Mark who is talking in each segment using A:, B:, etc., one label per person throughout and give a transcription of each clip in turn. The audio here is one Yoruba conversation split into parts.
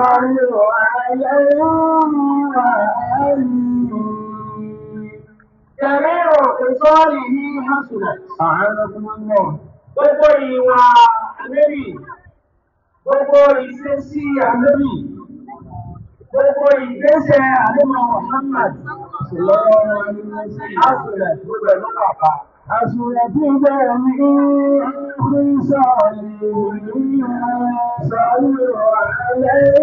A: صلوا عليه وآله.
B: جميع خصاله حسنت.
A: أعانكم الله.
B: Gbogbo ìwà Ànábì, gbogbo ìṣesí Ànábì, gbogbo ìgbésẹ̀ Ànábì Muhammad
A: sallallahu alaihi wasallam.
B: Hasunat, gbogbo ẹ̀ ló wà pa.
A: حسنت جميع خصاله صلوا عليه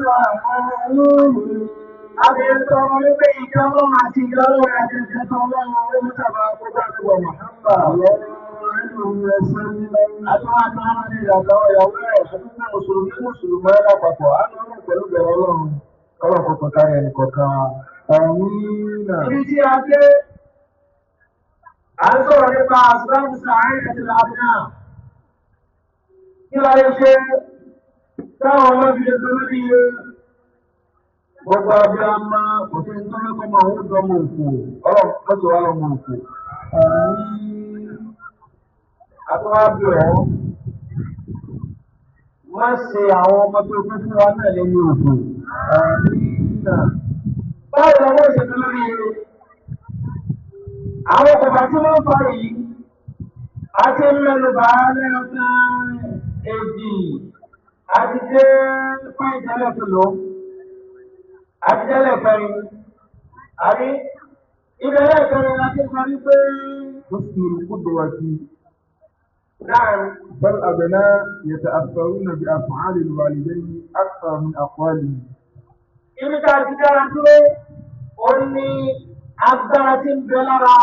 A: وآله.
B: Àbẹ̀tọ̀ wípé ìjọ ọlọ́run àti ìjọ ọlọ́run àti ìjọ ọlọ́run ó mú sábà gbogbo àdúgbò Muhammad. Àtúwà tó ń rí ìyàtọ̀ ìyàwó ẹ̀ àtúntò Mùsùlùmí Mùsùlùmí lápapọ̀, á lọ́rùn pẹ̀lú bẹ̀rẹ̀ ọlọ́run.
A: Kọ́lọ̀ kọ̀ọ̀kan kárí ẹnì kọ̀ọ̀kan wa. Àmín.
B: Ibi tí a dé, à ń sọ̀rọ̀ nípa Asbábù Sa'adatil Abna. Kí la lè ṣe táwọn ọmọ fi lè fi lórí iye?
A: Gbogbo abiyamọ kò sí ní tó fẹ́ kọ́ máa ń dánmọ̀ òkú. Ọlọ́run mọ́tò wá lọ́mọ òkú. Àmín.
B: Àtúwá bí ọ́. Má ṣe àwọn ọmọ tó kún fún wa náà lẹ́yìn òkú.
A: Àmín.
B: Báwo lọ́wọ́ ṣe fi lórí iye? Àwọn kòkà tí wọ́n fa yìí, a ti ń mẹ́nu bà á lẹ́yọ̀kan èjì, a ti dé pọ́ìntì ẹlẹ́kìló, a ti délẹ̀ kẹrin, àbí ibẹ̀ ẹlẹ́kẹrin la ti sọ wípé
A: حسن القدوة.
B: náà
A: فالأبناء يتأثرون بأفعال الوالدين أكثر من أقوالهم.
B: Ibi tá a ti dára dúró, ó ní agbára tí ń bẹ lára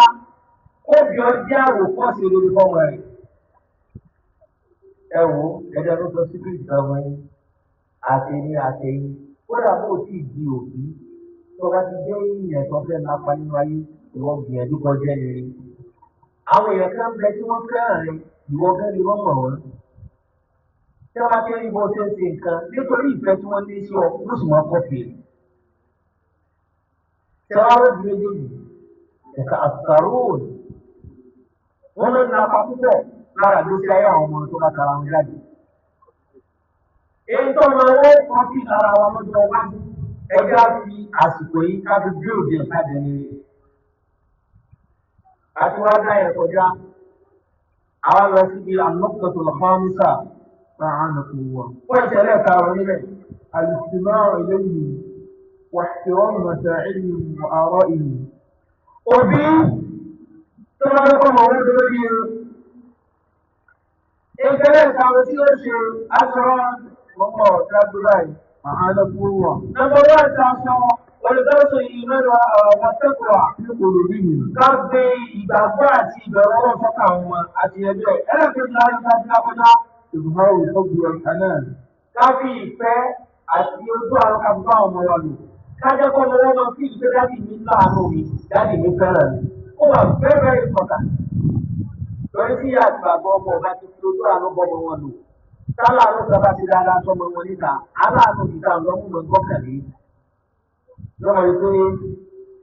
B: kóbi ọjọ́ àwòkọ́ṣe rere fọ́mọ rẹ̀. Ẹ wo ẹjọ́ tó sọ síkírìtì kan fún yín, àtẹ̀mí àtẹ̀yìn, kódà bó o tí ì di òbí, tó o bá ti jẹ́ èèyàn tó fẹ́ lápa nínú ayé, ìwọ gbìyànjú kó jẹ́ rere. Àwọn èèyàn kan bẹ tí wọ́n fẹ́ràn rẹ, ìwọ gán lè wọ́n mọ̀ wọ́n. Tí wọ́n bá ti rí bó ṣe ń ṣe nǹkan, nítorí ìfẹ́ tí wọ́n ní sí ọ, ló sì máa kọ́pì rẹ̀. Tẹ́wọ́n méjèèjì, ẹ̀ka àtàrún. Wọ́n ló napa púpọ̀ lára ìgbésí ayé àwọn ọmọ tó bá tara wọn jáde. Èyí tó máa wọ́n kọ́pì lára wa lọ́jọ́ iwájú, ẹgbẹ́ á fi àsìkò yìí ká fi gbé òde ìpàdé ni. Àti wá dá yẹn kọjá, àwa lọ síbi an-nuqtatul khamisa.
A: أعانكم الله.
B: Wọ́n ìṣẹ̀lẹ̀ karùn-ún níbẹ̀.
A: الاستماع إليهم واحترام مشاعرهم وآرائهم.
B: Òbí tó bá fẹ́ kọ́ ọmọ òun lórí ìṣẹ̀lẹ̀ karùn-ún tí ó ṣe aṣọ mọ́mọ́ ọ̀gá gbé báyìí.
A: أعانكم الله.
B: Nọ́mbà wá ti aṣọ olùdásọ ìmọ̀lá ọ̀pọ̀tẹ́kọ̀ọ́
A: في قلوبهم.
B: ká gbé ìgbàgbọ́ àti ìbẹ̀rù ọlọ́run sọ́kàn àwọn ọmọ àti ẹgbẹ́ ẹ̀. Ẹlẹ́kejì láti ká bí lákọjá
A: إظهار الحب والحنان.
B: ká fi ìfẹ́ àti ojú àrùn ká fi bá àwọn ọmọ wa lò. Ká jẹ́ kó ọmọ wọn máa fi ìgbé dádì mi láàánú mi, dádì mi fẹ́ràn mi. Ó wà very very important. Lórí tí ìyá àti bàbá ọmọ ọba ti fi ojú àánú bọ́mọ wọn lò. Táláàánú kan bá ti dáadáa sọmọ wọn níta, aláàánú ìta ọ̀lọ́mú lọ gbọ́kànlé. Lọ́mọ yìí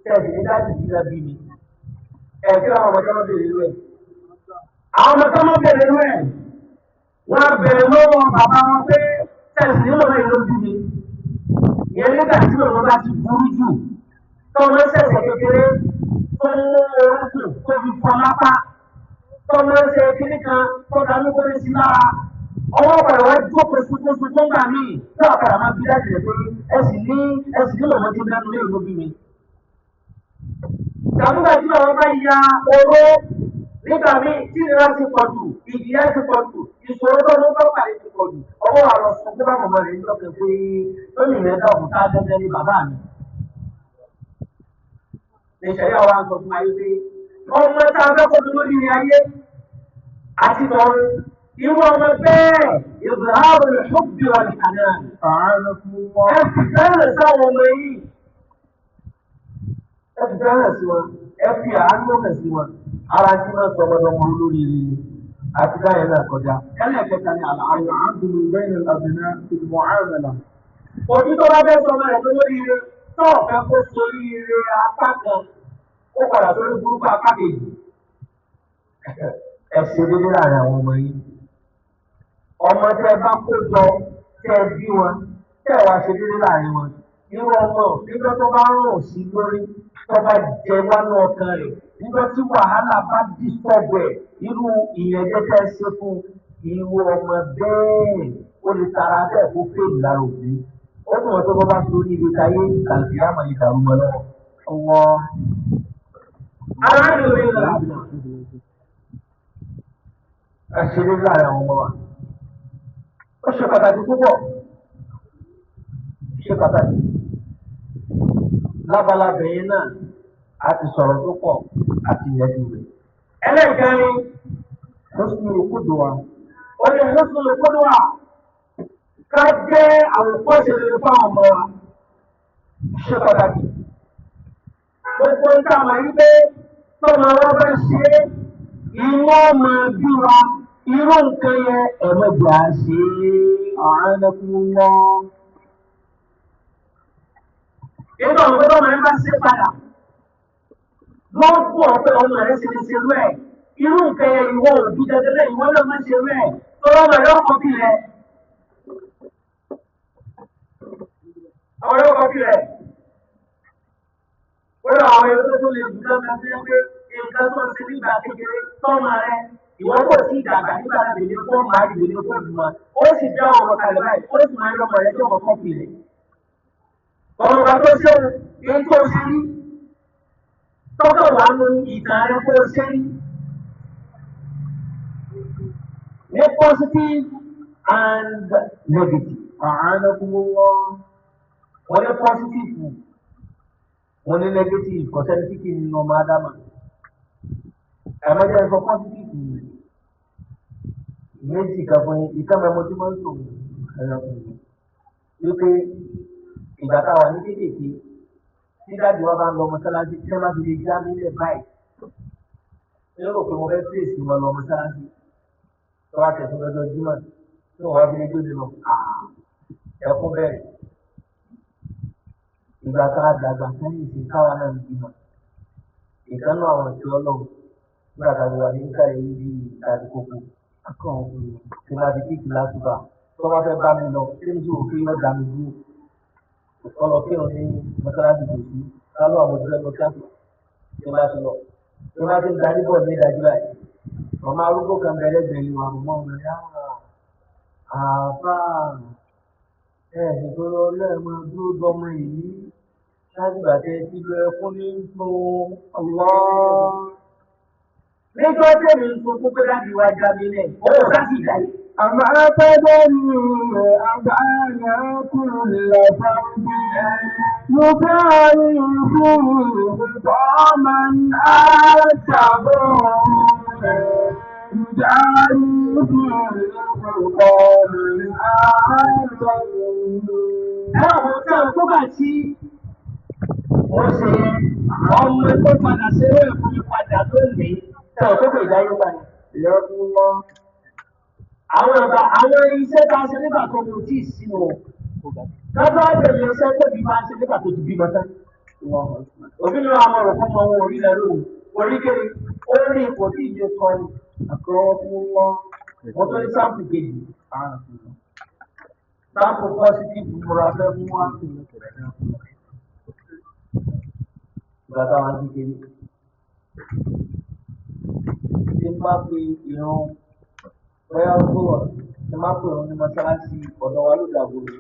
B: pé tẹ̀sí ní dádì yìí lọ bí mi. Ẹ̀ kí làwọn ọmọ tó máa bèrè rẹ̀. Àwọn ọmọ tó máa bèrè rẹ̀. Wọ́n á bèrè lọ́wọ́ bàbá wọn pé tẹ̀sí ní màmá yìí ló bí mi. Ìyẹn nígbà tí màmá bá ti burú jù. Tọ́mọ ṣẹ̀ṣẹ̀ kékeré tó ń mú orúkún tó fi fọ́ lápá. Tọ́mọ ṣe kíní kan tó dánú kó ní sí lára. Ọwọ́ padà wá jókòó sunkún sunkún gbà míì. Tí ọ̀kadà máa bí láti rẹ̀ pé ẹ sì ní màmá tí mẹ́nu lé ló bí mi. Tàbígbà tí màmá bá ya oró nígbà míì tí ìnira ti pọ̀ jù, ìjìyà ti pọ̀ jù, ìṣòro tó ló bá pàdé ti pọ̀ jù. Ọwọ́ àlọ́ sunkún bá màmá rẹ̀ lọ́kàn pé lónìí rẹ̀ dàbò tá a dẹ́dẹ́ ní bàbá mi. Ìṣẹ̀lẹ̀ wa ń sọ fún ayé pé ọmọ tá a fẹ́ kó dúró ní ayé àti tọ̀run irú ọmọ bẹ́ẹ̀ ìzùhárù al-hubbi wal-hanan.
A: أعانكم الله.
B: Ẹ fi fẹ́ràn sáwọn ọmọ yìí. Ẹ fi fẹ́ràn sí wọn. Ẹ fi àánú hàn sí wọn. Ara tí wọ́n sọ ọmọdé wọn lórí àti báyìí náà kọjá. Ẹlẹ́ẹ̀kẹta ni àlàáfíà.
A: العدل بين الأبناء في المعاملة.
B: Òbí tó bá fẹ́ sọ ọmọ rẹ̀ lórí ire tó ọ̀fẹ́ kó sórí ire apá kan ó padà sórí burúkú apá kejì. Ẹ ṣe déédéé láàrin àwọn ọmọ yìí. Ọmọ tẹ bá kó jọ tẹ bí wọn. Tẹ́ ẹ̀ wá ṣe déédéé láàrin wọn. Irú ọmọ nígbà tó bá rùn sí lórí tó bá jẹ wánú ọkàn rẹ̀ nígbà tí wàhálà bá disturb ẹ̀ irú ìyẹn jẹ́ tẹ́ ṣe fún irú ọmọ bẹ́ẹ̀ ó lè tara bẹ́ẹ̀ kó fèèlì lára òbí. Ó tún wọn tó bá bá sórí ibi táyé kàlùkì àmọ́ lè dàrú mọ́ lọ́wọ́. Ọwọ́ aráàlú rẹ̀ làbìnà. Ẹ ṣe déédéé láàrin àwọn ọmọ wa. Ó ṣe pàtàkì púpọ̀. Ṣe pàtàkì. Lábalábẹ̀ yẹn náà, a ti sọ̀rọ̀ tó pọ̀ àti ìyẹ́jú rẹ̀. Ẹlẹ́ẹ̀kẹrin,
A: Husnul qudwa.
B: ó ní husnul qudwa. Ká jẹ́ àwòkọ́ṣe rere fáwọn ọmọ wa. Ṣe pàtàkì. Gbogbo ń tà máa yí pé tọ́mọ wa bá ṣe é, inú ọmọ bí wa, irú nǹkan yẹn ẹ̀mẹ́jà ṣe é.
A: A'anakumullah.
B: Nígbà wo ló máa ń bá ṣe padà? Wọ́n pọ̀ pé ọmọ rẹ̀ ṣe lè ṣe rú ẹ̀. Irú nǹkan yẹn ìwọ òbí dandan ìwọ náà máa ṣe rú ẹ̀. Tọ́lá ọmọ rẹ̀ ọkọ̀ bí rẹ̀. Àwọn rẹ̀ ọkọ̀ bí rẹ̀. Wọ́n lọ àwọn ẹgbẹ́ tó lè dùn lọ́mọ sí pé nǹkan tó ń ṣe nígbà kékeré tọ́mọ rẹ̀. Ìwọ kò tí ì dàgbà nígbà náà bèlè kó máa rí bèlè kó dùn mọ́. Ó sì dá ọ̀rọ̀ kalẹ̀ báyìí, ó sì máa ń lọ́mọ rẹ̀ tí ọkọ̀ kọ́pì rẹ̀. Ọ̀rọ̀ bá tó ṣe ohun tó ṣe rí tọ́kọ̀ wà nù ìtàn rẹ̀ kó ṣe rí. Ní positive and negative.
A: A'anakumullah.
B: Wọ́n ní positive, wọ́n ní negative, kò sẹ́ni tí kì í nínú ọmọ Ádámà. Ẹ̀mọ́jẹ́ sọ positive méjì kan fún yín, ìkan mẹ́mọ́ tí wọ́n ń sòwò ẹ̀rọ fún mi. Wípé ìgbà táwa ní kéékèèké tí dáàdi wa bá ń lọ mọ́sálásí tí wọ́n bá fi lè já nílẹ̀ báyìí ní rò pé mo fẹ́ fèsì wọn lọ mọ́sálásí tó wá tẹ̀sán lọ́jọ́ jímọ̀ tí wọ́n wá fi lè gbé mi lọ ẹkún bẹ̀rẹ̀ ìgbà tá a dàgbà sẹ́yìn sí káwa náà ń bímọ ìkànnì àwọn ìṣe ọlọ́run nígbà tá a wà ní ìkàlẹ̀ yìí bí ìtàdí kókó tí wọ́n ti kíkì lásùbà tó bá fẹ́ bá mi lọ tí mo sì rò pé yọ̀ọ́ dá mi dúró kọlọ kírun ní mọ́sálásí kò sí kálọ àwọn òṣìṣẹ́ lọ kíláàsì tó bá ti lọ tó bá ti ń darí bọ̀ ní ìdájú báyìí màmá arúgbó kan bẹ lẹ́gbẹ̀ẹ́ yìí wà mọ́ ọmọ ní àáfà ẹ̀ sì tó lọ lẹ́ẹ̀mọ dúró dọmọ yìí láti gbà tẹ ti lọ ẹkún ní fún
A: Allah.
B: Nígbà tẹ̀mí ń sunkún pé láti wá já mi lẹ̀ owó sáàsì ìdáyé.
A: أما تدري أبعنا كل فرد يكالف طعما أتبعه يجاري طعما أتبعه.
B: Ẹ̀rọ tí a tó bá tí ó ṣe ọmọ tó padà ṣe é fún mi padà lónìí tí a tó kò ìdáyé gbà ní.
A: Yakullah.
B: Àwọn ọ̀gá àwọn iṣẹ́ tá a ṣe nígbà tó mo tí ì sí o. Lọ́jọ́ àbẹ̀rẹ̀ iṣẹ́ tó bí máa ń ṣe nígbà tó ti bímọ tán. Òbí mi máa mọ̀ ọ̀rọ̀ fún ọmọ wọn orí lẹ́rú o. Orí kéré, ó rí ipò tí ìdí sọ ni.
A: Akramakumullah.
B: Mo tó ní sáǹpù kejì. Sáǹpù pọ́sítìfù mo ra fẹ́ mú wá. Ìgbà táwọn kékeré. Tí n bá pe ìran bóyá ó tó wọ̀ tí n bá pe ìran ní mọ́ṣáláṣí ọ̀dọ̀ wa ló dàgbòrò.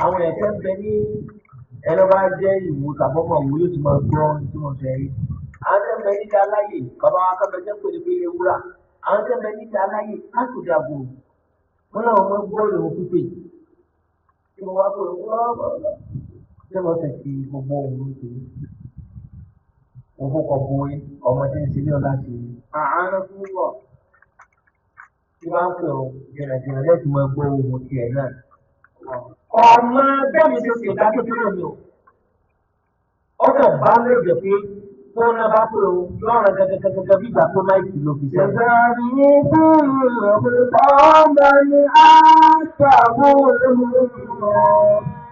B: Àwọn ẹ̀ṣẹ̀ ń bẹ ní ẹni bá jẹ́ ìwò tàbọ́mọ̀ òwò yóò ti máa gbọ́ tí mo fẹ́ rí. Àwọn tẹ́ ń bẹ níta aláyè bàbá wa kọ́ bẹ jẹ́ pé ní pé wúrà. Àwọn tẹ́ ń bẹ níta aláyè láti dàgbòrò. Wọ́n láwọn máa ń gbọ́ ìrun pípé. Tí mo wá pé wọ́n ṣé mo sì fi gbogbo òun ṣe mo kókọ bo ọmọ tí ń ṣe ní ọlá ṣe
A: A'anakumullah.
B: tí bá ń pè ọ jìnnàjìnnà lẹ́tì máa gbọ́ ohun tiẹ̀ náà. Ọmọ bẹ́ẹ̀ mi ṣe ṣe ìdá kékeré mi o. Ọkàn bá lè jẹ́ pé tó ń bá pè ọ lọ́rọ̀ gẹ́gẹ́gẹ́gẹ́ bí ìgbà tó máìkì ló fi sẹ́yìn.
A: يجاري طعما أتبعه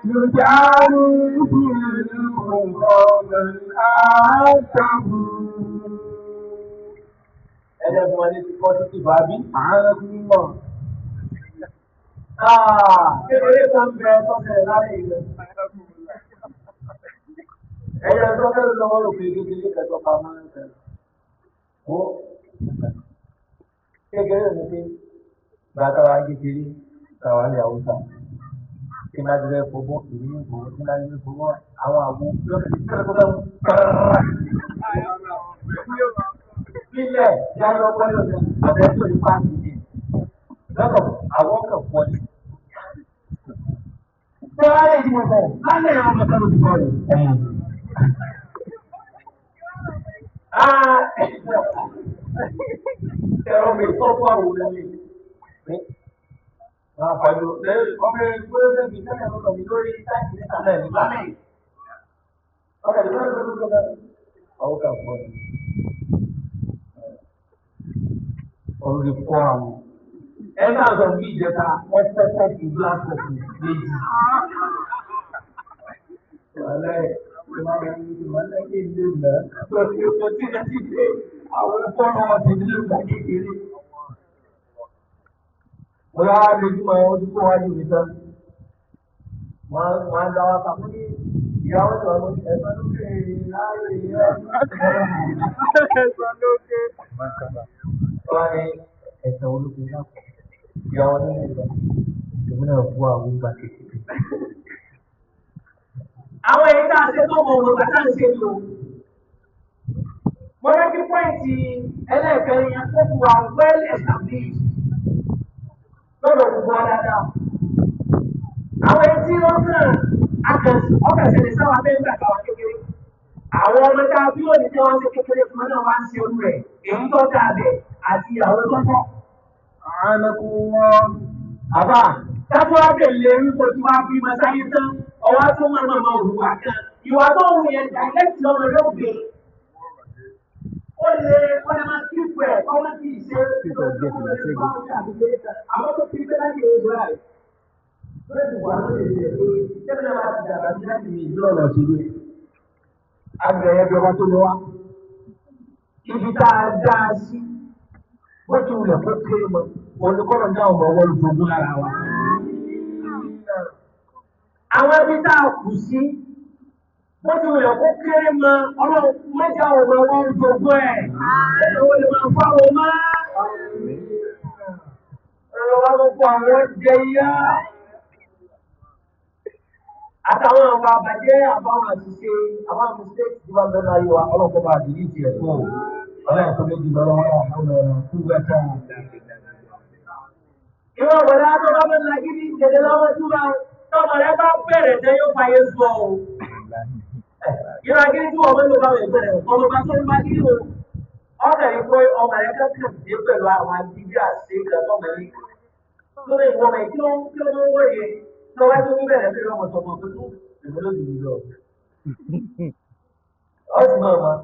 A: يجاري طعما أتبعه.
B: Ẹ̀jẹ̀ fún wa ní ti pọ́sítìfù àbí.
A: A'anakumullah.
B: Kékeré kan bẹ tọ́sẹ̀ láàrin ìlú. Ẹyẹ tọ́sẹ̀ lọ́wọ́ rò pé kékeré kẹtọ́ pamọ́ ẹ̀. Ó kékeré ni pé bàtà wa kékeré tàwa ní Haúsá. Tí máa ti fẹ́ fọwọ́ ìlú ìfowó tí máa ti fẹ́ fọwọ́ àwọn àwo lọ́sẹ̀ tí wọ́n fẹ́ Ilẹ̀ yáyọ pẹ́lú ọ̀dẹ̀ tó ní pàṣẹ ní. Lọ́kọ̀ àwọn kan pọ̀ ní. Ṣé wàá lè dìbò bọ̀? Lálẹ́ ìwọ̀n ọmọ kan ló ti kọ́ rẹ̀. Ẹ̀rọ mi sọ fún àwọn olóyè. Wọ́n á pàdé ọmọ ẹgbẹ́ bẹ́ẹ̀ sẹ́yìn lọ́dọ̀ mi lórí táìsì níta náà ní lálẹ́ yìí. Ọkọ̀ ìlú àwọn kan pọ̀ ní. Ọ̀rọ̀ lè kọ́ àwọn. Ẹ náà sọ bí ìjẹta wọ́n fẹ́ kọ́ọ̀pù glass cup méjì. Wàhálà ẹ̀ wàhálà ẹ̀ ilé ìlà lọ́sí ọkọ̀ tí wọ́n ti dé àwọn fọ́nà wọn ti ní ìgbà kékeré. Mo yá lójúmọ́ ojú kó wájú mi tán. Wọ́n á dá wa kà fún ní ìyàwó tó ọmọ ẹ̀sán lókè láàyè
C: Ẹ̀sán lókè.
B: Wọ́n ní ẹ̀sán olókè náà kọ̀. Ìyàwó nínú ìlọ. Èmi náà bú àwọn ìgbà kékeré. Àwọn èyí tá a ṣe tó mọ òun bàtà ń ṣe lò. Mo fẹ́ kí pọ́ìntì ẹlẹ́ẹ̀kẹrin yẹn kó fún wa well established lọ́dọ̀ gbogbo wa dáadáa. Àwọn èyí tí wọ́n kàn ọkàn ṣẹlẹ̀ sáwọn abẹ́ ńgbà táwa kékeré. Àwọn ọmọ tá a bí òní tí wọ́n ṣe kékeré fún wọn náà wá ń ṣe olú rẹ̀ èyí tó dáa bẹ̀ àti àwọn tó tọ́. Àbá tábú abèlè wípé tí wàá bí masáyé tán ọwọ́ tó máa máa máa hùwà kan ìwà tó hù yẹn direct lọ́mọ yóò gbé. Ó lè ó lè máa kíkù ẹ̀ kọ́ máa kì í ṣe àwọn tó fi gbé láti ìwé rẹ̀. Lórí ìwà lórí ìwé rẹ̀ ṣé bí wọ́n bá ti dàgbà ní láti ìlú ọ̀rọ̀ sílé. Agbẹ̀yẹ bí ọba tó lọ wá. Ibi tá a dá a sí bó ti wulẹ̀ kó kéré mọ́ olùkọ́rọ̀ ní àwọn ọmọ ọwọ́ olùdógún lára wa. Àwọn ẹbí tá a kù sí bó ti wulẹ̀ kó kéré mọ́ ọlọ́run mẹ́ta ọmọ ọwọ́ olùdógún ẹ̀. Ẹ̀sẹ̀ wo lè máa fáwọn mọ́? Ọlọ́run wa ló kó àwọn jẹ iyá. Àtàwọn àwọn àbàjẹ́ àbáwọn àṣìṣe àwọn mistakes tí wọ́n bẹ̀rẹ̀ ayé wa ọlọ́kọ̀ bá dìlítì ẹ̀ fún o. Ọlọ́run tó méjì lọ́wọ́ ọ̀hún kú wẹ́tà. Ìwọ̀n wọ̀dà tó bá bẹ̀rẹ̀ lágídí jẹ̀dẹ̀ lọ́wọ́ tó bá tọmọ rẹ bá bẹ̀rẹ̀ tẹ́ yóò fàyè sọ o. Ìwọ̀n agídí tí wọ́n mẹ́lò bá wẹ̀ bẹ̀rẹ̀ ọmọ bá tó ń bá gídí o. Ọ̀nà yìí pé ọmọ rẹ kẹ́kẹ́ dé pẹ̀lú àwọn agídí àṣẹ kan tọmọ yìí. Lórí ìwọ̀n mọ̀ kí ló ń kí ló ń wọ̀ yẹn lọ́wọ́ tó ń bẹ̀rẹ̀ pé ọmọ tọmọ pé tó èmi ló dì í lọ. Ọ̀sùn náà mọ̀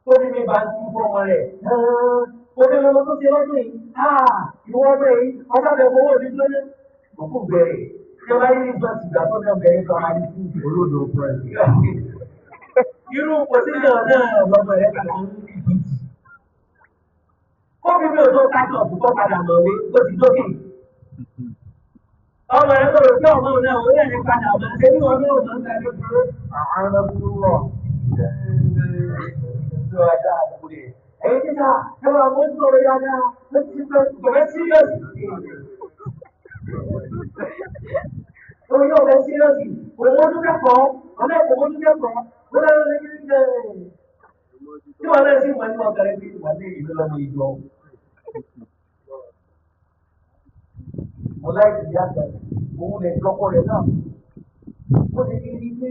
B: tóbi mi bá ń tú fọmọ rẹ̀ omi lọ́mọ tó ṣe lọ́dún yìí ìwọ ọmọ yìí ọba bẹ̀ fowó mi lónìí òkú bẹ̀rẹ̀ ṣé wáyé ní ìjọ tìgbà tó náà bẹ̀rẹ̀ sọ máa ní sí
A: Olódò pẹ̀lú.
B: Irú pòsíṣàn náà lọ́mọ rẹ̀ kàkà ń bí ìdíjì. Kóbi mi ò tó kájọ ọ̀bùkọ́ padà mọ̀ wí ó ti dókè. Ọmọ rẹ̀ kò rò pé ọmọ náà ó lè ní padà mọ̀ ṣé bí wọn náà mọ̀ ń gbà lójú.
A: Àánàkúnlọ̀.
B: Ẹ̀yin títà ẹ máa mójú ọ̀rọ̀ dáadáa ó ti kò fẹ́ síríọ̀sì. Orí yóò fẹ́ síríọ̀sì, kò mójú kẹ́kọ̀ọ́, ọ̀nà kò mójú kẹ́kọ̀ọ́, ó lọ́ọ́ lé ní ṣe. Tí wọ́n náà sì mọ̀ ní ọ̀gá rẹ̀ bí wà ní ìlú lọ́mọ ìjọ. Mo láì sí ìyá àgbà, òun lè lọ́kọ rẹ̀ náà. Ó ti fi rí pé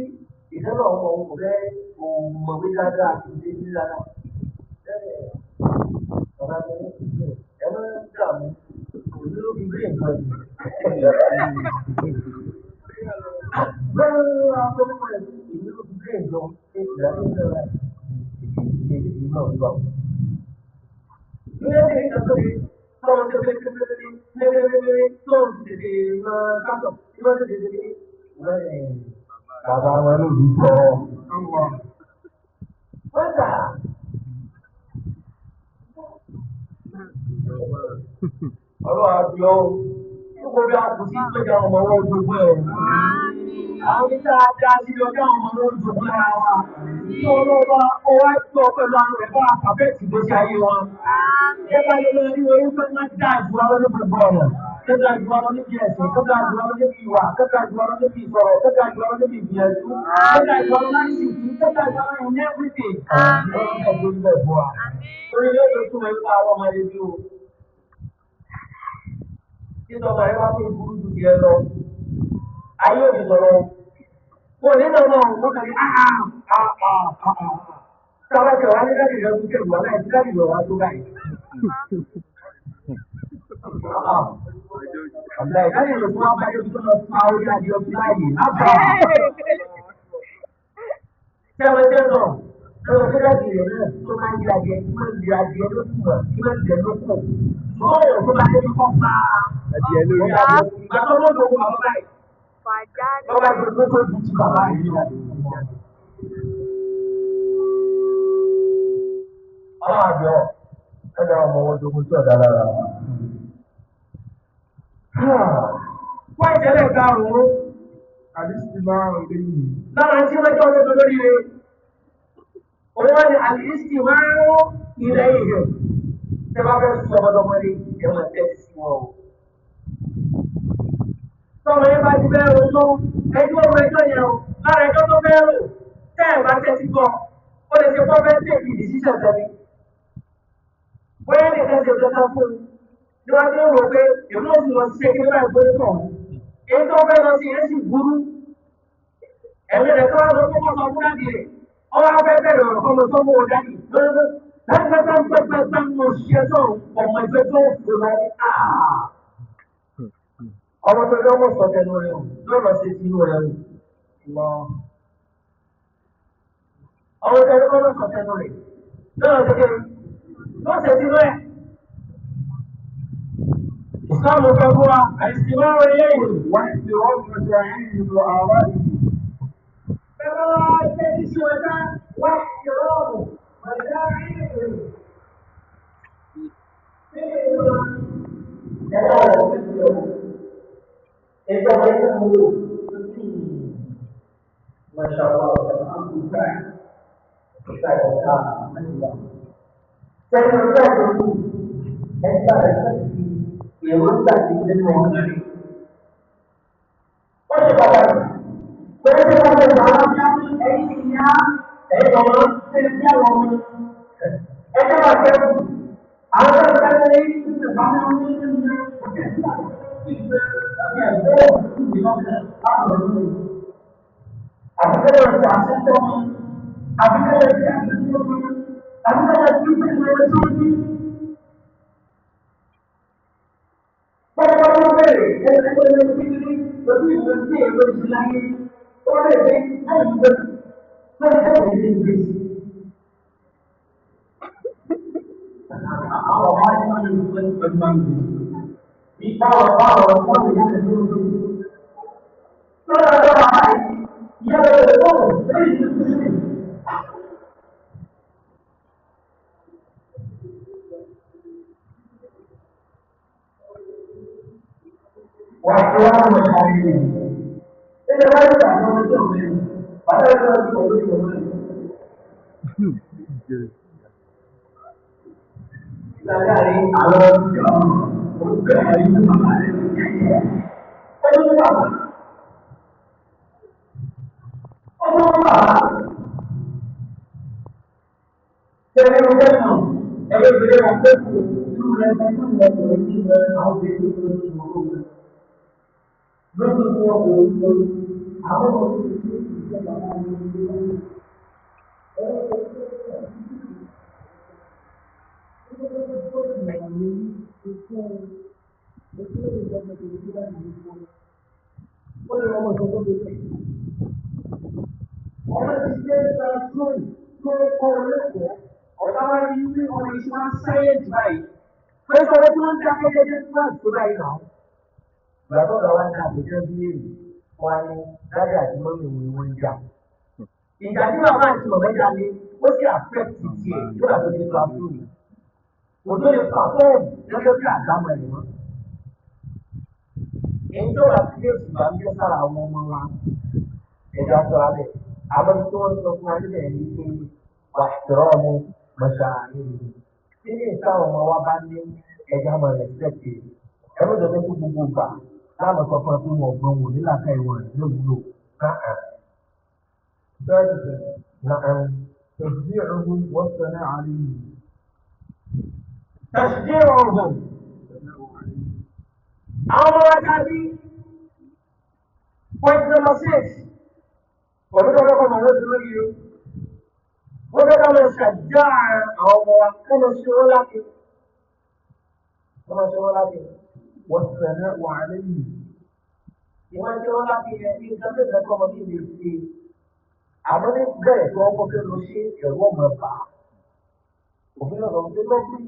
B: ìdáná ọmọ òun kò fẹ́ òun mọ̀wé dáadáa àti ìdílé dáadáa. Bàbá mi ẹ máa ń dààmú òní ló fi gbé nǹkan yìí. Bẹ́ẹ̀ ni àwọn ọmọ rẹ̀ èmi ló fi gbé nǹkan ṣe ìdáná ìdáná ìṣe ìlú náà lọ. Ní ẹsẹ̀ ìgbà tó lè tọ́wọ́ tó lè lè tó ń tètè máa kátọ̀ tí wọ́n tètè tètè
A: Bàbá wọn ló lù tọ́.
B: wọ́n tà. Ọlọ́run àbí ọ́ Gbogbo bí a kù sí péjọ ọmọ wọn ojoojú ẹ̀. Àwọn oníṣẹ́ ajá sí ọjọ́ àwọn ọmọ ojoojú ara wa. Tí ọlọ́ba ó wá tó pẹ̀lú àwọn rẹ̀ bá àfẹ́tì gbèsè ayé wọn. Ṣé bá yẹ lọ rí orí pé wọ́n dá ìjù wa lórí gbogbo ọ̀nà? Tó dá ìjù wa lọ níbi ẹ̀sìn, tó dá ìjù wa lọ níbi ìwà, tó dá ìjù wa lọ níbi ìsọ̀rọ̀, tó dá ìjù wa lọ níbi ìgbìyànjú, tó dá ìjù wa lọ láti ìlú, tó dá ìjù wa lọ in everything. Ọlọ́run ẹ̀ tó ń bẹ̀ fún wa. Torí yóò tó túmọ̀ nípa àwọn ọmọ ẹbí o. Títọ́ ọmọ rẹ bá tó burú ju tiẹ̀ lọ. Ayé òbí sọ̀rọ̀. Mo ní lọ́nà òun kàn ní áá áá áá. Sábà tẹ̀ wá ní láti rẹ̀ kú kẹ̀rù wá láì sí láti rẹ̀ wá tó báyìí. Ọ̀gá ìdájọ́ ìlú fún wa bá yóò tó lọ pa orí adìẹ ọ̀gbìn láàyè. Ábà. Sẹ́wọ̀n tẹ́ sọ̀rọ̀. Lọ́wọ́ tó dájú rẹ̀ náà tó máa ń di adìẹ tí máa ń di adìẹ ló kù mọ̀ tí máa ń jẹ ló kù. Bọ́ọ̀lù tó bá débi kọ́ fa.
A: Adìẹ lórí.
B: Ìgbà tó ló dòwò bàbá báyìí. Bàbá ìgbà tó tó ju ti bàbá yìí lọ.
A: Ọlọ́run àbíọ́, ẹ̀dá ọmọ wọn jogun tí ọ̀dà lára wọn.
B: Fún ìtẹ́lẹ̀ karùn-ún,
A: Àdìsí máa ń rí yìí.
B: lára tí wọ́n jẹ́ ọdún lórí rẹ̀. Òun wá ní àlìsí máa ń ilẹ̀ ìhẹ̀. Tẹ́ bá fẹ́ sọ ọmọdé, ẹ máa tẹ́tí sí wọn o. Tọ́mọ yẹn bá ti fẹ́ rojọ́, ẹjọ́ ọmọ ẹjọ́ yẹn o, lára ẹjọ́ tó fẹ́ rò, tẹ́ ẹ̀ bá tẹ́tí gbọ́, ó lè ṣe pọ́ fẹ́ tẹ̀kì ìdíṣíṣẹ̀ tẹ́lẹ̀. Bóyá nìkan ṣe kankan fún un, ni wọ́n ti ń rò pé èmi ò sì lọ ṣiṣẹ́ kí ló bá ìgbóni tọ̀. Èyí tó fẹ́ lọ sí yẹn sì burú. Ẹ̀mí rẹ̀ tó wá lọ tó kọ́ sọ fún dáàdì rẹ̀. Ọwọ́ afẹ́ bẹ̀rẹ̀ ọ̀rọ̀ kan lọ sọ́mọ́ wọn dáàdì. Pẹ́pẹ́pẹ́pẹ́pẹ́ mo ṣe sọ̀rọ̀ ọmọ ẹgbẹ́ tó fò lọ. Ọmọ tó lọ́mọ sọ tẹnu rẹ̀ o, lọ́rọ̀ ṣe ti inú rẹ̀ o. Ọmọ tó lọ́mọ sọ tẹnu rẹ̀, lọ́rọ̀ ṣe kí ló ṣe ti inú ẹ̀. Ìsìláàmù fẹ́ fún wa, àìsí máa ń rí ẹ̀yìn.
A: Wọ́n ti rọ́ọ̀mù ṣe àyìn ìlú àárọ̀ yìí.
B: Bẹ́ẹ̀ wá tẹ́tí sí wọn dá wá ìrọ̀rùn ọ̀dá ìrìn. Ó ṣe pàtàkì pẹ̀lú bí wọ́n ṣe wà á bí ẹ̀yìn ìyá ẹ̀yìn ọmọ ṣe ń bí àwọn ọmọ ẹgbẹ́ wa jẹ́ àwọn tó ń bá ní ìgbà bá ní ní ọjọ́ sí àwọn ìgbà ẹgbẹ́ ìgbà àwọn ọmọ àbíkẹ́lẹ̀ ọ̀sẹ̀ àṣẹ́tọ́ àbíkẹ́lẹ̀ ọ̀sẹ̀ àṣẹ́tọ́ àbíkẹ́lẹ̀ ọ̀sẹ̀ àṣẹ́tọ́ ní. Pọ́pọ́ tó bẹ̀rẹ̀ ẹgbẹ́ ẹgbẹ́ lórí ìwé sí èrò ìṣúláyé ó lè dé láì gbé lórí ẹgbẹ́ ìgbé. Àwọn ọmọ ayé máa ń lò pẹ̀lú pẹ̀lú máa ń lò. Bí báwọn báwọn ọmọ ìyá rẹ̀ ló ń lò. Lọ́dọ̀ ọjọ́ bàbá yìí, ìyá rẹ̀ ló ń lò lórí ìlú sílẹ̀. Wà á wá wọ̀ ṣáájú rẹ̀. Ilé wáyé ìgbà tó ń tó mi, bàbá yìí ló ń tó lórí ọmọ rẹ̀. Láàárín àwọn ọjọ́ orúkọ ìlú bàbá rẹ̀ jẹ́jẹ́. Ó ní bàbá. Ó ní bàbá. Tẹ̀lé ọjọ́ náà, ẹgbẹ́ ìgbẹ́lẹ́ wọn pé kò ìlú rẹ̀ bá tó ń lọ sọ̀rọ̀ ní ìlú àwọn obìnrin tó ń sọ̀rọ̀ lórí lórí tí wọn kò ń lo àwọn ọmọ tó ń lo ìjọba àwọn ọmọ tó ń lo. Ọmọ ti ṣe é gba lóyún tó kọ́ lẹ́kọ̀ọ́, ọ̀gá wa ní wí ọmọ ìṣe máa ń sáyẹ̀ǹtì báyìí. Pé sọ́wọ́ tí wọ́n ń dákẹ́ jẹ́jẹ́ kíláàsì tó báyìí náà. Ìgbà tó lọ wá ní àbújá bí èrè wọn ni dájà àti mọ́mí òun ni wọ́n ń jà. Ìjà tí bàbá àti mọ̀mọ́ jà ní ó sì affect tiẹ̀ nígbà tó dé classroom. Kò tó lè perform gẹ́gẹ́ bí àdámọ̀ ẹ̀ mọ́. Èyí tó bá fi léèsì bá ń jẹ́ sára àwọn ọmọ wa, ẹ̀dá sọ abẹ. Àmọ́ tí wọ́n sọ fún wa níbẹ̀ ni pé wà á mú mọ̀ṣá nínú. Tí ní ìsáwọn ọmọ wa bá ní ẹja mọ̀ rẹ̀spẹ̀tì, ẹ̀rọ ìjọba tó gbogbo gbà láwọn sọ fún ẹ pé wọn gbọ́n wò nílàkà ìwọ̀n rẹ̀ ló wúlò.
A: ثالثا
B: Náà.
A: تشجيعهم والثناء عليهم.
B: تشجيعهم. Àwọn ọmọ wa dábí point number 6. Òbí tó fẹ́ kọ́ ọmọ wọn dúró yìí. Wọ́n fẹ́ ká lọ ṣàjá àwọn ọmọ wa kọ́ lọ ṣe wọ́n láti. Kọ́ lọ ṣe wọ́n láti.
A: والثناء عليهم.
B: Ìwọ́n ṣe wọ́n láti yẹn ní nǹkan tó fẹ́ kọ́ ọmọ mi lè ṣe. Àmọ́ ní bẹ̀rẹ̀ tí wọ́n kọ́ fẹ́ lọ ṣe ẹ̀rọ ọmọ bà. Òfin náà lọ sí lọ́gbìn.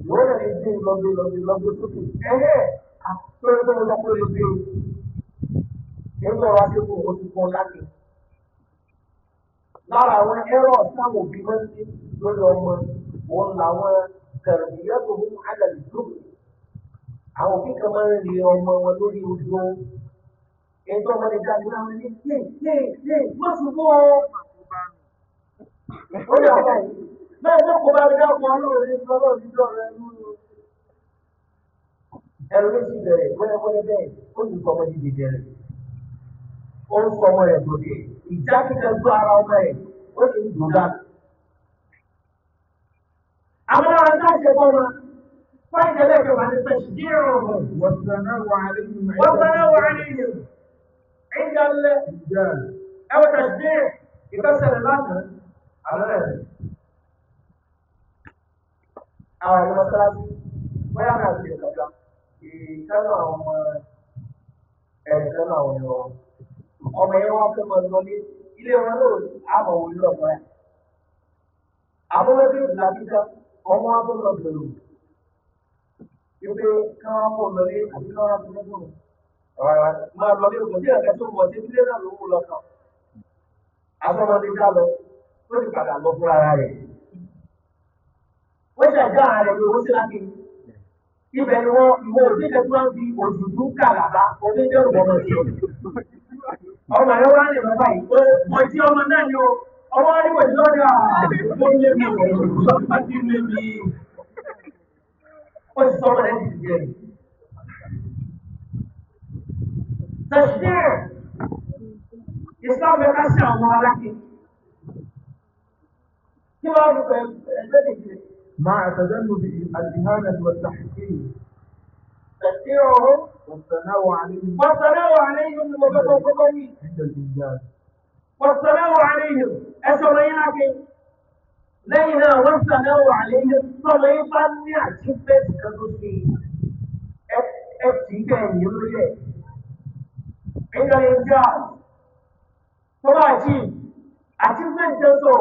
B: Ìwọ́n náà lè gbé lọ́gbé lọ́gbé lọ́gbé sókè. Ẹ̀hẹ́ àpẹẹrẹ tó lọ pé lè gbé. Nígbà wá sí fún oṣù kan láti. Lára àwọn ẹ̀rọ táwọn òbí máa ń ní lórí ọmọ òun làwọn tẹ̀rẹ̀bìyàtò fún àlàyé lókè. Àwọn òbí kan máa ń rí ọmọ wọn lórí ojú ohun. Èyí tó ọmọdé dá sí láwọn ní yé yé yé má ṣubú o. Ó lè ọ̀gá yìí. Bẹ́ẹ̀ ló kó bá rí dákun ọlọ́run ní ọlọ́run ní ọ̀rọ̀ ẹ̀rú. Ẹ̀rù ló ti bẹ̀rẹ̀ wẹ́rẹ́wẹ́rẹ́ bẹ́ẹ̀ ó sì sọ ọmọdé dìde rẹ̀. Ó ń sọ ọmọ rẹ̀ gòkè. Ìjà kíkẹ́ gbọ́ ara ọmọ rẹ̀ ó sì ń dùn dànù. Àwọn ará ṣe bọ́ wọn. Fáìlì ẹlẹ́gbẹ̀ẹ́ wà ní tẹ̀sídìrún.
A: والثناء عليهم عند
B: والثناء عليهم عند
A: الإنجاز.
B: أو تشجيع يكسر اللعنة على ذلك. Àwọn ẹ̀rọ mọ́sálásí bóyá náà ti ẹ̀ka ìkànnì àwọn ọmọ ẹ̀ẹ̀kan náà wọ̀nyí wọn. Ọmọ yẹn wá fẹ́ máa lọ ní ilé wọn lóò àmọ̀ wò ní ọ̀pọ̀ ẹ̀. Àwọn ọmọdé ìlà kíkà ọmọ wa fẹ́ lọ bẹ̀rù. Ipe kí wọ́n mú lọ ní àbí kí wọ́n fún un. Máa lọ ní òkú bí ẹ̀ka tó wọ̀ sí ilé náà ló wù lọ kàn. Aṣọ́mọdé dá lọ, ó sì padà lọ fún ara rẹ̀. Wọ́n ṣàjọ ara rẹ̀ ní owó sí láti. Ibẹ̀ ni wọ́n ìwọ òbí kan tí wọ́n fi òdùdú kàlàbá onídẹ̀rù ọmọ sí. Ọmọ rẹ̀ wá lè lọ báyìí. Mo ti ọmọ náà ni o. Ọmọ rí wò lọ́dọ̀ ó lé mi ó ti lé mi. Ó ti sọ ọmọ rẹ̀ ti di ẹ̀rù. Tẹ̀síẹ̀ Islam fẹ́ ká sí àwọn alákin. Kí wọ́n á fi ẹgbẹ́ kejì rẹ̀?
A: مع تجنب الإهانة والتحقير.
B: تشجيعهم
A: والثناء عليهم
B: والثناء عليهم وبطوقهم
A: عند الإنجاز.
B: والثناء عليهم أسريناك لينا والثناء عليهم طليقا يعجبت كذلك عند الإنجاز طبعا achievement jẹ́ sọ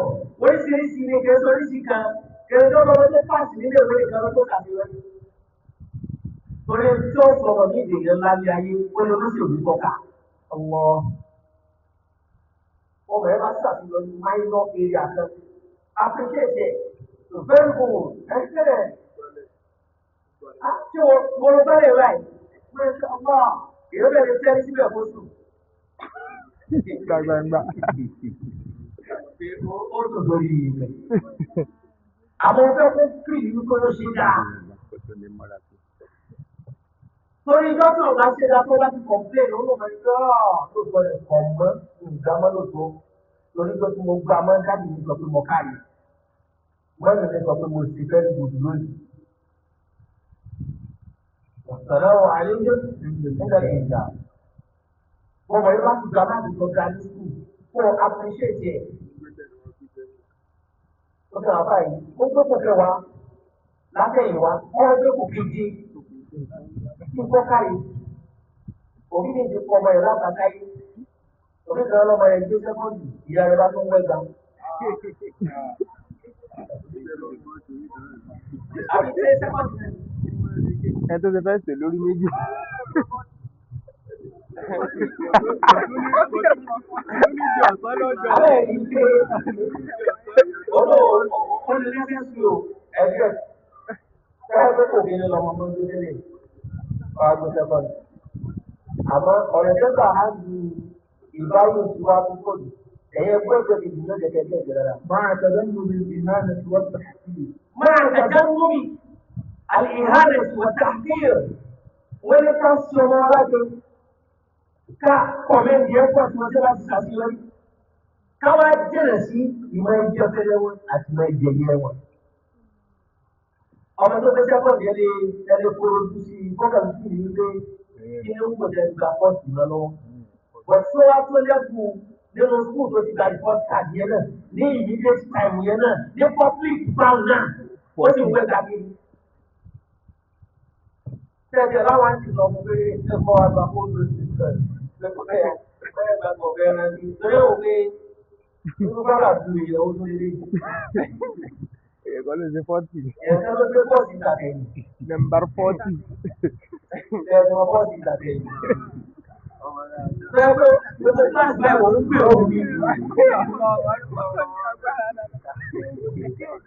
B: oríṣiríṣi ní kẹsàn oríṣi kan kẹsàn tó lọ́wọ́ tó pàṣẹ nílé ìwé kan tó ṣàṣeyọrí. Torí tí ó sọ̀rọ̀ ní ìdèyẹ ńlá ní ayé ó lè lóṣèlú tọ́ka.
A: الله.
B: Ọmọ ẹ bá ṣàṣeyọrí minor area kan. Appreciate it. Very good. Excellent. Ṣé wọ́n lọ bẹ́rẹ̀ rẹ̀? Wọ́n ṣe ọmọ èyí bẹ̀rẹ̀ tẹ́lẹ̀ síbẹ̀ kó sùn.
A: Gbàgbàgbà.
B: Ó dùn lórí ilẹ̀. Àwọn ọ̀fẹ́ kó kiri ní kó ló ṣe dáa. Torí ijọ́ tí ọ̀gá ṣe dáa tó bá ti complain, ó lọ́mọ ẹgbẹ́ ló gbọ́dọ̀ kọ̀ mọ́ nǹkan mọ́ lóòótọ́. Torí pé tí mo gbà mọ́ dáàbì mi sọ pé mo káàyè. Mọ́mí mi sọ pé mo sì fẹ́ gbòdì lónìí. Ọ̀sán àlejò nígbà ìjà. Wọ́n mọ̀ yín bá ti gbà láti sọ ga ní sùkúl kó o appreciate ẹ̀. Ó fi hàn báyìí, ó gbé kò kẹwàá látẹ̀yìnwá, ó gbé kò keje kí n kọ́ káyé. Òbí mi ti kọ́ ọmọ rẹ̀ látàkáyé. Òbí kan lọ́mọ rẹ̀ gbé sẹ́kọ̀ndì, ìyá rẹ̀ bá tún wẹ́gba. Àbí ṣe sẹ́kọ̀ndì rẹ̀?
C: Ẹni tó ṣe fẹ́ sè lórí méjì.
B: Abẹ́ yìí pé olólùfẹ́ sí o, ẹgbẹ́ fẹ́ẹ́ pé kò bí ní lọ́mọ mọ́ gbé délé. Wàá gbé sẹ́kọ̀ndì. Àmọ́ ọ̀rẹ́ tó gbà á ju ìbáwí tí wàá púpọ̀ jù. Ẹ̀yẹ gbọ́dọ̀ kejì náà jẹ́ kẹ́kẹ́ jẹ́ dára.
A: مع تجنب الإهانة والتحقير.
B: Máa tẹ̀jẹ́ الإهانة والتحقير. Wọ́n ní ká sí ọmọ alájọ ká kọ̀mẹ́ntì ẹ̀ pọ̀ tí wọ́n ti bá ti ṣàṣeyọrí. Ká wá jìnà sí ìmọ̀ ẹjọ́ tẹ́lẹ̀ wọn àti ìmọ̀ ìjẹ̀yẹ wọn. Ọmọ tó fẹ́ sẹ́kọ̀ndì ẹ̀ lè ẹlẹ́ kóró ojú sí i kọ́kàn sí i wípé kí ni ó ń gbọ́dọ̀ gba pọ́ọ̀sì lọ lọ́wọ́. Bọ̀t tó wá tó lẹ́kùn nínú skul tó ti gba report card yẹn náà ní immediate time yẹn náà ní public ground náà ó sì ń wẹ́ gàgìrì. Tẹ̀sẹ̀ láwọn ti sọ fún pé ẹ̀kọ́ àgbà kó ló ti sọ lẹ́kọ̀ọ́ ẹ̀ ẹ̀ gbàgbọ́ bẹ́ẹ̀ ni torí òun pé irú bàbá ju ìyẹ̀wò tó lé.
C: Ẹ̀kọ́ ló ṣe 40.
B: Ẹ̀ka ló gbé pọ́ọ̀sì ìtàkẹ́yìn.
C: Nọ́mbà 40.
B: Ẹ̀ka pọ́ọ̀sì ìtàkẹ́yìn. Bẹ́ẹ̀ pé gbogbo kíláàsì báyìí wọ́n ń gbé òun ní.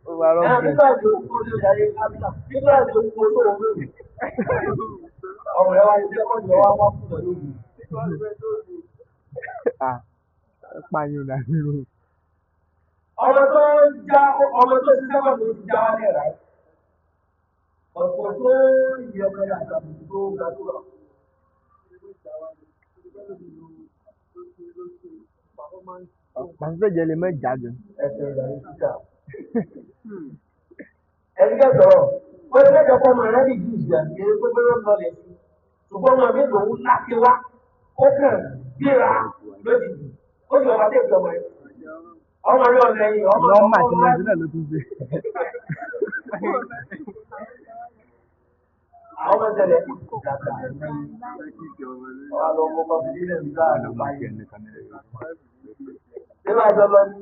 C: Ó wà
B: Ẹ̀ka
C: rọ́ọ̀bù.
B: nígbà tí ó kú ló darí kápítà nígbà tí ó kú tó òun lónìí. Ọmọ rẹ̀ wá ní sẹ́kọ̀ndì ọwọ́ wá kú lọ lónìí.
C: Ah, pààyàn dànù.
B: Ọmọ tó ń já ọmọ tó ṣiṣẹ́ sẹ́kọ̀ndì ó ti já wálẹ̀ rà. Ọ̀pọ̀ tó yẹ ọmọ rẹ̀ àtàbùkù tó ga tó lọ.
C: Pàṣẹ lè mọ jáde.
B: Ẹsẹ̀ ìdàrí síta. Ẹni kẹsọ̀rọ̀, wọ́n lè mẹ́jọ kọ́ ọmọ rẹ̀ ní ìdí ìjà ní eré pé bóyá ń lọlẹ̀ sí. Ṣùgbọ́n ọmọ mi lòun láti wá, ó kàn gbéra lójijì, ó sì ọba tẹ̀sí ọmọ rẹ̀. Ọmọ rẹ̀ ọ̀nà ẹ̀yìn, ọmọ rẹ̀
C: Nọ́mbà tí
B: ọmọ
C: mo
B: rẹ̀
C: ṣe náà ló tún ṣe.
B: Àwọn ọmọ ìṣẹ̀lẹ̀ dàgbà ọ̀rọ̀ lọ mọ kọfí nílẹ̀ nígbà àlùbá yìí. Nígbà tó lọ ní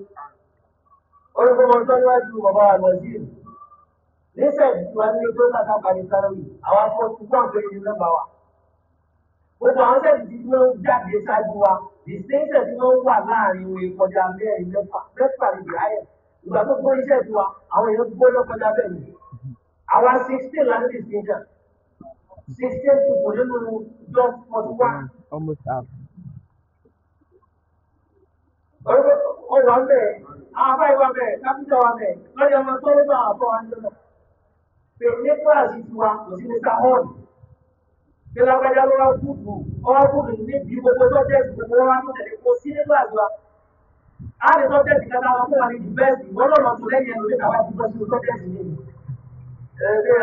B: orúkọ ọmọ tó níwájú bàbá àlọ́jì nísẹ̀ tí wọ́n ní tó kàkà parí sáré àwọn afọ́tí fún àpẹẹrẹ ní nọ́mbà wa. Gbogbo àwọn sẹ́ẹ̀tì tí wọ́n jáde ṣáájú wa, distinction tí wọ́n wà láàrin wọn kọjá mẹ́rin mẹ́fà mẹ́fà ní ìráyẹ̀. Ìgbà tó gbọ́ iṣẹ́ tiwa, àwọn èèyàn gbọ́dọ̀ kọjá bẹ́ẹ̀ ni. Àwa 16 la ní distinction. 16 people nínú just 41.
C: Almost half.
B: Ó wà ń bẹ̀, àwọn afáyé wà bẹ̀, kápítà wà bẹ̀, lọ́jọ́ ọmọ tó ló bá àfọ́ wa ń lọ. Pé ní kíláàsì tiwa, kò sí Mr. Hall. Pé lágbájá ló wá kúdù, ó wá kúdù níbi gbogbo sọ́jẹ́sì gbogbo wọn wá tó tẹ̀lé kó sí ní kíláàsì wa. A lè sọ́jẹ́sì kẹta wọn fún wa ní the best, ìwọ náà lọ tó lẹ́yìn ẹnu níta wá ti bọ́ sínú sọ́jẹ́sì yìí. Ẹ ẹ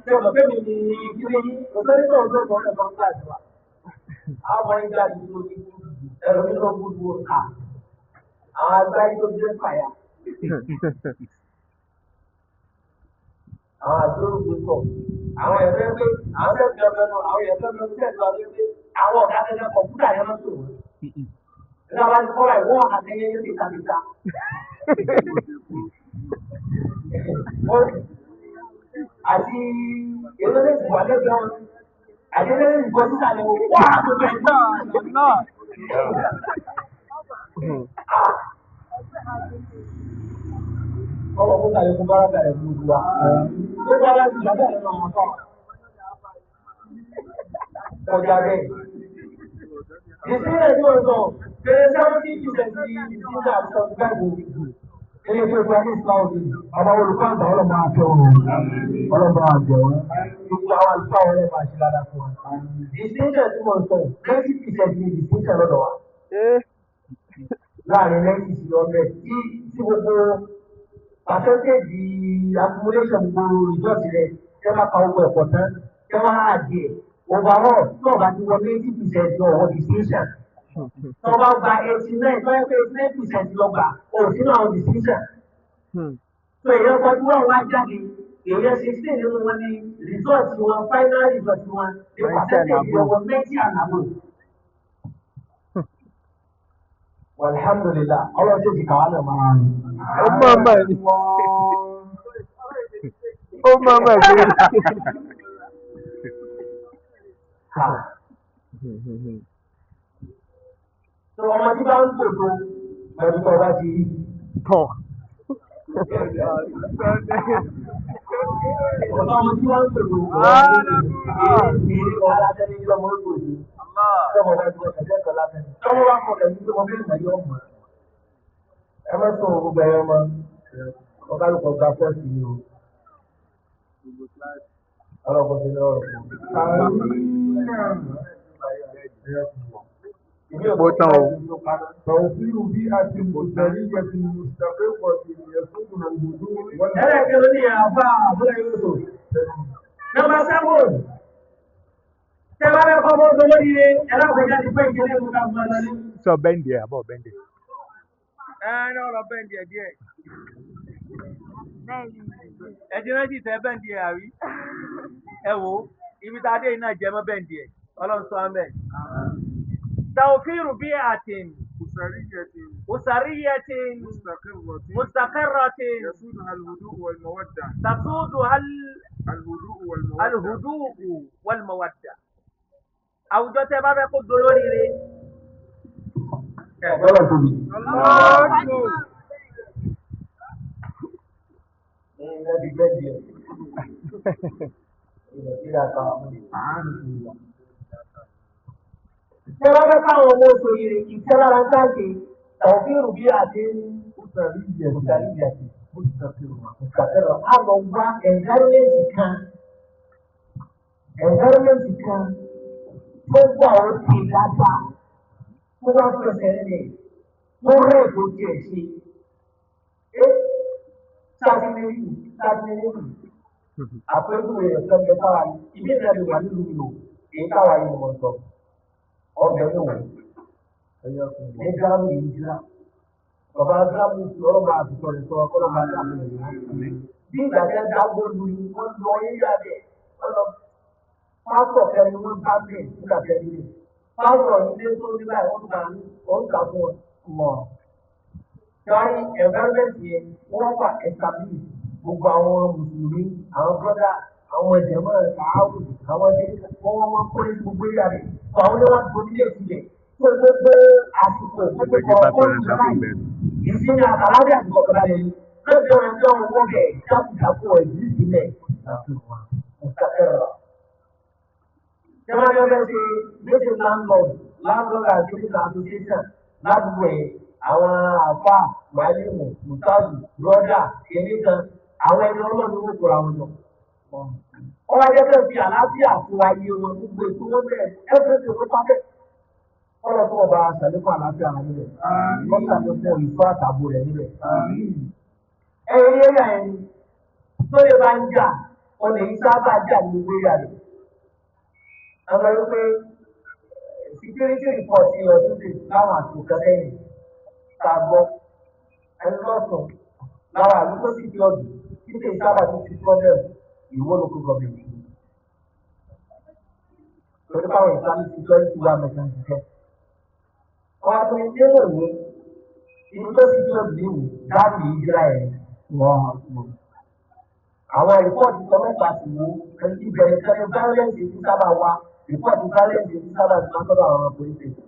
B: ṣe ọ̀nà pé mi ní kiri yín, kò sẹ́ni tó ń tó sọ̀rọ̀ ẹ̀fọn kíláàsì wa. Àwọn ọmọ nígbà yìí ló ní ẹ̀rọ nínú gbogbo ọ̀ka. Àwọn agbárí tó jẹ́ fàyà. Àwọn àdúrógbò sọ. Àwọn ẹ̀fẹ́ pé àwọn sẹ́ẹ̀sì ọ̀fẹ́ náà, àwọn ẹ̀fẹ́ náà sẹ́ẹ̀sì ọ̀fẹ́ pé àwọn ọ̀gá tẹ́lẹ̀ kọ̀ǹpútà yẹn ló sòrò. Nígbà wá ní kọ́ra ìwọ́n àtẹyẹ yẹn ti kàkìta. Àti èlé lè wà lẹ́gbẹ̀ẹ́ wọn. Àti èlé lè gbọ́ sísàlẹ̀ wọn. Wá gbogbo ẹ̀ náà. Ọlọ́run kó tàyè fún báràkà rẹ̀ fún gbogbo wa. Ó bá láti ìgbàgbọ́ àwọn ọmọ kan. Kọjá bẹ́ẹ̀. Ìsílẹ̀ tí wọ́n sọ, fèrè 70% ní ìsílẹ̀ àti 75 Ilé tó gba ní Islam ni
A: Àwọn olùkọ́ àgbà ọlọ́mọ àfẹ́ wọn, ọlọ́mọ àgbẹ̀ wọn,
B: gbogbo àwọn àlùfáà ọlọ́mọ àṣẹ lára fún wa. Ìsílẹ̀ tí wọ́n sọ, 90% ní ìsílẹ̀ lọ́dọ̀ wa. Láàrin 90 sí 100 tí tí gbogbo percentage accumulation gbogbo result rẹ̀ tẹ́ bá ka gbogbo ẹ̀kọ́ tán tẹ́ wá àdì ẹ̀ overall tí ọba ti wọ 90% ọwọ́ distinction tí ọba gba 89 tó yẹ pé 89% lọ gbà òsínú àwọn distinction so èèyàn kọjú wọn wá jáde èèyàn 16 nínú wọn ní result wọn final result wọn ní percentage ọwọ́ 90 and above. Alhamdulillah, ọlọ́run tó ti kàwá náà máa ń.
C: Ó mọ̀ mọ̀ ni. Ó mọ̀ mọ̀ ṣe.
B: So ọmọ tí bá ń gbòdo pẹ̀lú tó bá ti rí.
C: Tọ̀.
B: Ọ̀tá ọmọ tí wọ́n ń pèrò ẹ má sọ gbogbo ẹyọ ọmọ ọkàlùkọ gba fọ́ọ̀sì yìí o ọlọ́kọ̀ sí lọ́rọ̀
C: Ó tán o.
A: توفير بيئة أسرية مستقرة يسودها الهدوء
B: ẹlẹ́kẹ̀ẹ́ ló ní àbá àbúrò yóò tó. Nọ́mbà seven. Tẹ́ bá fẹ́ kọ́ mọ́tò lórí ẹlẹ́kọ̀ọ́jà ti pẹ́ ìjẹ́lẹ̀ mú ká mọ́ ọ lọ́lé.
C: Sọ bẹ́ǹdì ẹ̀ àbọ̀ bẹ́ǹdì.
B: Ẹ ní ọ̀rọ̀ bẹ́ǹdì ẹ̀ díẹ̀. Ẹ ti rántí tẹ bẹ́ǹdì ẹ̀ àrí. Ẹ wo ibi tá a dé iná jẹ mọ́ bẹ́ǹdì ẹ̀. Ọlọ́run sọ amẹ́. Tawfiru bi'atin
A: أسرية
B: usariyatin
A: مستقرة
B: mustaqarratin
A: يسودها الهدوء والمودة
B: tasuduha
A: الهدوء والمودة
B: alhudu'u walmawadda. Àwùjọ tẹ bá fẹ́ kó dolóríire.
A: Ọlọ́run tóbi.
B: Tẹ bá fẹ́ káwọn ọmọ oṣù yìí ìtẹ́ lára ń sáṣe tàwíìrù bí àti
A: أسرية
B: mùsàlìyàtì
A: مستقرة
B: mùsàkẹ́rọ̀ á lọ wá environment kan environment kan tó wà òkè dáadáa tó wá fẹsẹ̀ rẹ̀ tó rẹ̀ tó tiẹ̀ ṣe. Ẹ sátidé sátidé àpéjúwe rẹ̀ sọ́jọ́ táwa ní ìbéèrè rẹ̀ wà nílùú mi o èyí táwa yìí mọ̀ sọ ọbẹ̀ mi wò ní gírámù yìí jìnnà bàbá gírámù fi ọ̀rọ̀ máa fi sọ̀rọ̀ sọ̀rọ̀ kọ́ ló máa dá mi lè bí ìgbà tẹ́ dágbó lu ni wọ́n lọ yíyá bẹ̀ wọ́n lọ pásítọ̀ kẹrin wọ́n bá bẹ̀ nígbà tẹ́ nílé pásítọ̀ ilé tó ní báyìí wọ́n gbà ní wọ́n gbà fún ọ mọ̀ kárí environment yẹn wọ́n wà establish gbogbo àwọn mùsùlùmí àwọn brother àwọn ìjẹ̀mọ́ ṣááwù àwọn ẹgbẹ́ wọ́n wọ́n wọ́n kórè sí gbogbo ìyá rẹ̀ tó àwọn ilé wọn dominate ibẹ̀ tó gbogbo àsìkò gbogbo
C: Ẹgbẹ́ bá
B: ọkọ̀
C: tọrọ
B: ìlú
C: sáfù
B: báyìí
C: bẹ́ẹ̀.
B: ìsinmi àtàlábẹ́ àsìkò ọ̀kadà yẹn lóde ọ̀rọ̀ tí wọ́n wọ́n bẹ̀ jákujàku ẹ̀jú sílẹ̀ ìsàkẹ́rọ̀. Jẹ́wọ́n ní ọbẹ̀ ṣe méjì landlord landlord and tenant association ládùúgbò ẹ̀ àwọn àfa màálìmù mùtáàzù brọ́dà kìnìún kan àwọn ẹni ọlọ́run ló kóra wọn jọ. Wọ́n wá jẹ́ kẹ́ fi àlàáfíà fún ayé wọn gbogbo ètò wọn bẹ̀rẹ̀ everything ló pàkẹ́. Ọlọ́run tó wọ́n bá ṣàlékún àlàáfíà wọn níbẹ̀. Wọ́n ṣàlékún ìfọ́ àtàbò rẹ̀ níbẹ̀. Ẹ̀yin eré ẹ̀yin tó lè bá ń jà olè yìí sábà jà ní gbogbo eré rẹ̀. Àwọn ẹ̀rọ pé security report ti Ọ̀ṣun State láwọn àsìkò kan sẹ́yìn tá a gbọ́ ẹni lọ́sùn lára àdúgbò sì ti ọdún títí sábà ti ti problem ìwó local government. Torí báwọn Islamic security wà mẹ́ta ń ṣiṣẹ́. Wọ́n á tún ní nínú ìwé ibi tó sì ti ọdún níwò dáàbì ìjìlá ẹ̀ wọ́n. Àwọn rìpọ́ọ̀tì ọlọ́pàá sì wo ìbẹ̀rẹ̀ kan ní violence ti sábà wá rìpọ́ọ̀tì violence ti sábà ti máa sọ́dọ̀ àwọn police station.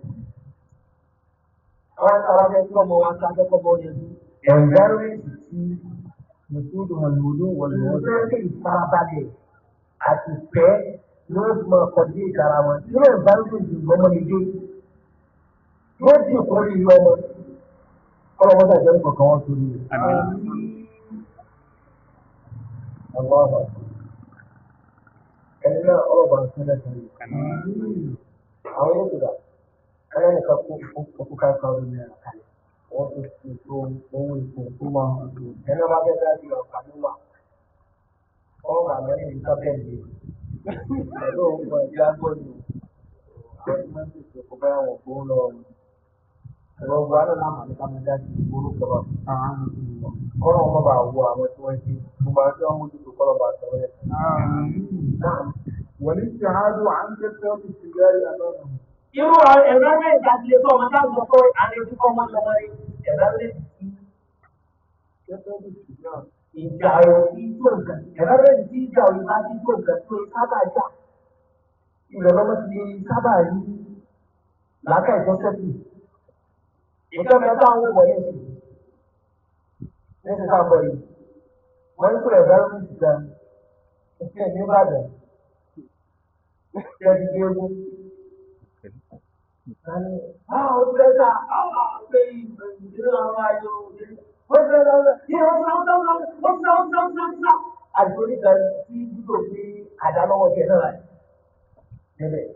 B: Àwọn ẹ̀ka wa fẹ́ kí ọmọ wa ká fẹ́ kọ́ yẹn environment ti
A: يسودها الهدوء والمودة
B: environment ìfarabalẹ̀ àti ìfẹ́ ni wọ́n fi máa kọjú ìtara wọn. Irú environment ìgbọ́mọdé yóò di ìkórè ìlú ọmọ. Ọlọ́mọdé àjọ ìkọ̀kan wọn sórí rẹ̀.
C: Àmín.
B: Ọlọ́run. Ẹni náà ọlọ́ba ń sílẹ̀ sórí.
C: Àmín.
B: Àwọn yóò tó dà. Ẹlẹ́nìkan kó kó 5,000 naira kalẹ̀. Wọ́n fi ètò owó ìpò ẹni ọba fẹ́ dá sí ọ̀pá ló wà. Ọ̀rọ̀ àmọ́ ní ìlú sábẹ́ǹdì. Pẹ̀lú òun kan ìdí agbọ́nù. Àwọn tí wọ́n ń tètè kó bá wọn kó ń lọ. Ẹ̀rọ wa náà láǹfààní ká máa dá sí orúkọ bá. Kọ́nà wọn bá wo àwọn tí wọ́n ṣe. Gbogbo àwọn tí wọ́n mójútó kọ́nà bá sọ wọ́n
A: آمين. والابتعاد عن كثرة السجار أمامه
B: Irú environment àti ilé tó ọmọ táwọn sọ pé àlejò kọ́ ọmọ lọ́wọ́ rí environment
A: كثرة السجار
B: ìjà òbí tó nǹkan environment tí ìjà òbí bá ti tó nǹkan tó sábà jà ilẹ̀ lọ́mọ ti sábà rí làákà ìtọ́sẹ́kù ìjọba ẹ̀ táwọn wọ̀ ní ìsìn ní ti sábà yìí wọ́n ń pè environment gan Ní Ìbàdàn, ṣé ẹ ti dé eégún? Ah, ó fẹ́ sà, ah, pé ìdílé àwọn ayò ó fẹ́ sà, ní ó sá, ó sá, ó sá, ó sá, ó sá, ó sá. Àti oníkan tí dúró pé àdá lọ́wọ́ tiẹ̀ náà níbẹ̀.